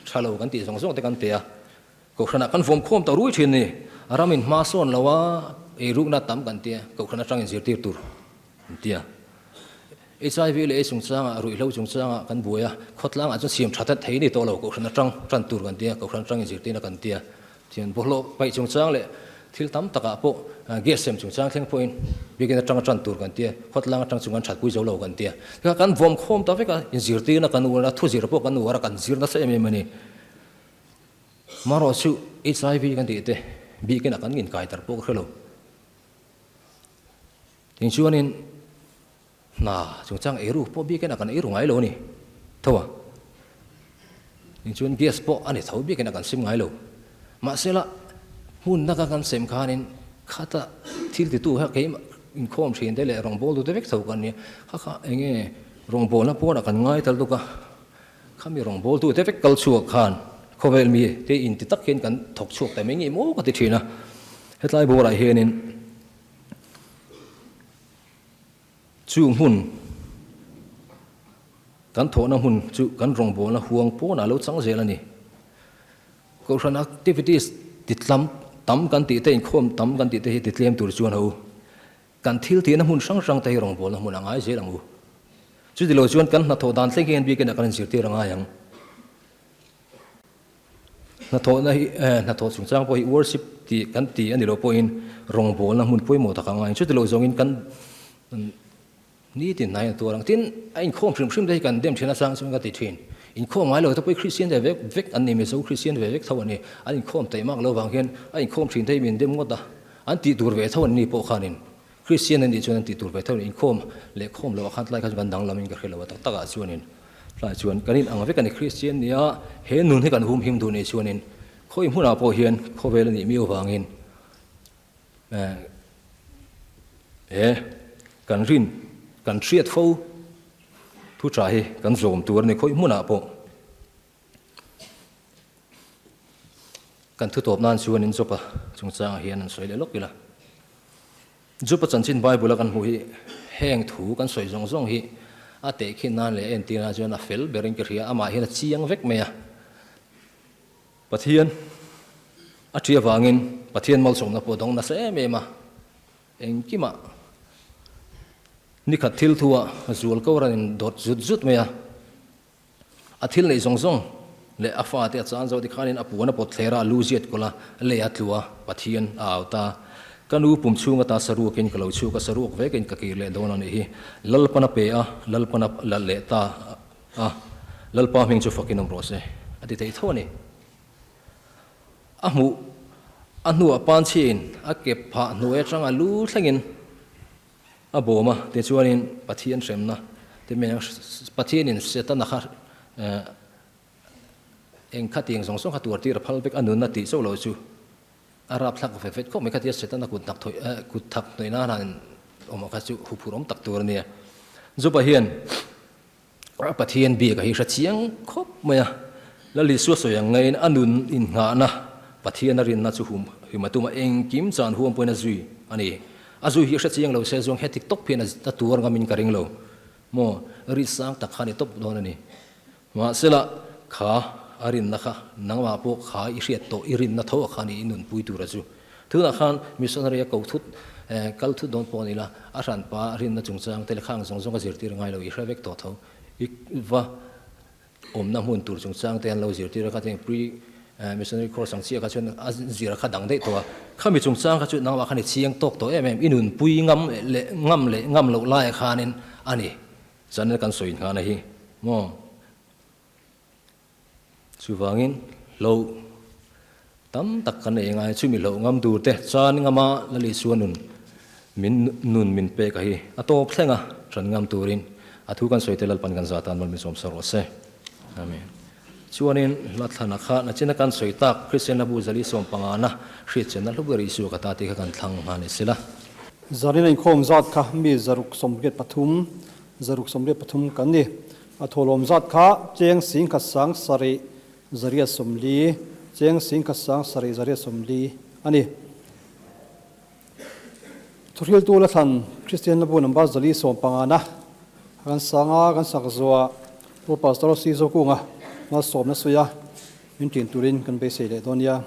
tha lo kan tih zawng zawng te kan teh a. Kohhranah kan vawm khawm ta rui thin ni. Ram in hma sawn lo a, eirukna tam kan tia, Kohhran atangin zirtir tur an tia. HIV leh AIDS chungchangah, ruihhlo chungchangah kan buai a, khawtlangah chuan siam tha thei ni tawh lo, Kohhran atang tan tur kan tia, Kohhran atangin zirtirna kan tia. Thian bawlhhlawh paih chungchang leh thil tam takah pawh gas sem chungchang thleng pawhin biakin atanga tan tur kan tia, khawtlang atang chung kan thatpui zo lo kan tia. Tikha kan vawm khawm ta vek a, inzirtirna kan uar a, thuzir pawh kan uar a, kan zir nasa em em a ni. Marawh chu HIV kan tih te biakin a kan inkai tar pawh ka hre lo. Tin chuanin hna chungchang eiru pawh biakin a kan eiru ngai lo a ni tho a. Tin chuan gas pawh a ni tho biakin a kan sim ngai lo. Mahsela hmun naka kan sem khanin khata thil titu kha keimah inkhawm thin te leh rawngbawltu te vek tho kan nia. Kha kha enge rawngbawlna pawnah kan ngai tal tuk a. Khami rawngbawltu te vek kal chhuak khan khawvel mi te inti tak hian kan thawk chhuak ta mai nge maw ka ti thin a. Hetlai bawrah hianin Chung hmun, kan thawhna hmun chu kan rawngbawlna huang pawnah lo chang zel a ni. Kohhran activities ti tlam tam kan tih te, inkhawm tam kan tih te hi ti tlem tur chuan ho. Kan thil tihna hmun hrang hrang te hi rawngbawlna hmun a ngai zel ang u. Chuti lo chuan kan hnathawh dan thleng hian biakin ah kan inzirtir a ngai ang. Hnathawhna hi hnathawh chungchang pawh hi worship tih kan ti a ni loh pawhin rawngbawlna hmun pawimawh tak a ngai. Chuti lo zawngin kan nitin hnai a tuar ang. Tin, a inkhawm hrim hrim te hi kan dem thin a sang chuan ka ti thin. Inkhawm ngai lo te pawh hi Kristian ve vek vek an ni, Mizo Kristian ve vek tho an ni. An inkhawm taih mak lo vang hian a inkhawm thin te hi min dem ngawt a, an tih tur ve tho an ni pawh khanin Kristian an nih chuan an tih tur ve tho a ni. Inkhawm leh khawm loh ah khan tlai kha chu kan danglam in ka hre lo a, tak takah chuanin tlai chuan kan in ang vek a ni. Kristian nia he nun hi kan hum him duh nih chuanin khawi hmunah pawh hian khawvel a nih miau vangin he kan rin kan hriat fo thu tha hi kan zawm tur a ni khawi hmunah pawh. Kan thutawp nan chuan in Job-a chungchangah hian an sawi leh lawk ila. Job-a chanchin Bible-a kan hmuh hi heng thu kan sawi zawng zawng hi a tehkhin nan leh a entir nan chuan a fel berin ka hria, amah hian a chiang vek mai a. Pathian a ṭhi avangin Pathian malsawmna pawh a dawng nasa em em a, engkimah nikhat thil thu-ah zual ko rawn indawt zut zut mai a. A thil neih zawng zawng leh a fate a chan zawh tikhanin a puan a pawt thler a, a lu ziat kawlh a, lei a tlu a, Pathian a au ta. Ka nu pum chhung ata saruakin ka lo chhuk a, saruak vekin ka kir leh dawn a nih hi. Lalpan a pe a, Lalpan a la leh ta a, Lalpa hming chu fakin awm rawh se, a ti thei tho a ni. A hmuh a hnuah panchhiin a ke phah hnuai atang a lu thlengin A bawm a, tichuanin Pathian hremna te mai ang, Pathianin Setana kha eng khatiang zawng zawng kha tuar tir a phal vek, a nunna tih chauh lo chu a rapthlak ve vet khawp mai khatia Setana kut hnak thawih kut thak hnawih nan han awm ang kha chu huphurh awm tak tur a nia. Joba hian Pathian biak a hi hre chiang khawp mai a, Lal Isua sawi ang ngaiin a nun innghahna Pathian a rinna chu hum him a tum a, engkim chan huam pawhin a zui a ni. A zui hi hre chiang lo se chuan heti tawp hian a tuar ngamin ka ring lo maw, ri sang tak kha a ni tawp dawn a ni. Mahsela kha a rinna kha nangmah pawh kha i hriat tawh i rinna tho a kha ni i nunpui tur a chu. Tunah khan missionary a ko thut, kal thut dawn pawh a ni la, a hranpa rinna chungchang te leh khang zawng zawng a zirtir ngai lo, i hre vek tawh tho. I va awmna hmun tur chungchang te an lo zirtir a, kha tiang pre missionary course ang chiah kha chuan a zir a kha dang daih tawh a. Khami chungchang kha chu nangmah khan i chiang tawk tawh em em, i nunpui ngam leh ngam leh ngam loh laiah khanin a ni. Chuan kan sawi nghana hi maw? Chuvangin hloh tam tak kan ei ngai, chumi hloh ngam tur te chan ngama Lal Isua nun min nun min pek a hi a tawp thleng a, ṭan ngam turin a thu kan sawi te Lalpan kan zah tan mal min sawm sa rawh se. Amen. Chuanin hla thlana kha nachina kan sawi tak Kristian Hlabu Zali 15 na hriatchenna hlu ber Isua ka ta tih kha kan thlang nghal ni sela. Zanin a inkhawm zat kha mi 683, 683 kan ni. A thawhlawm zat kha cheng singkhat sang sarih zariat sawmli, cheng singkhat sang sarih zariat sawmli a ni. Thuhriltu la thlan Kristian Labu number 415 na kan sanga kan sak zuah Pu Pastor Si Zokunga malsawmna suia min ṭin turin kan beisei leh dawn nia.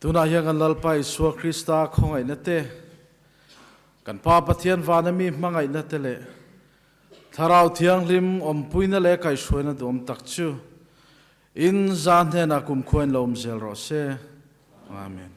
Tunah hian kan Lalpa Isua Krista khawngaihna te, kan Pa Pathian vana mi hmangaihna te leh Thlarau Thianghlim awmpuina leh kaihhruaina duhawm tak chu in za hnenah kumkhua in lo awm zel rawh se. Amen.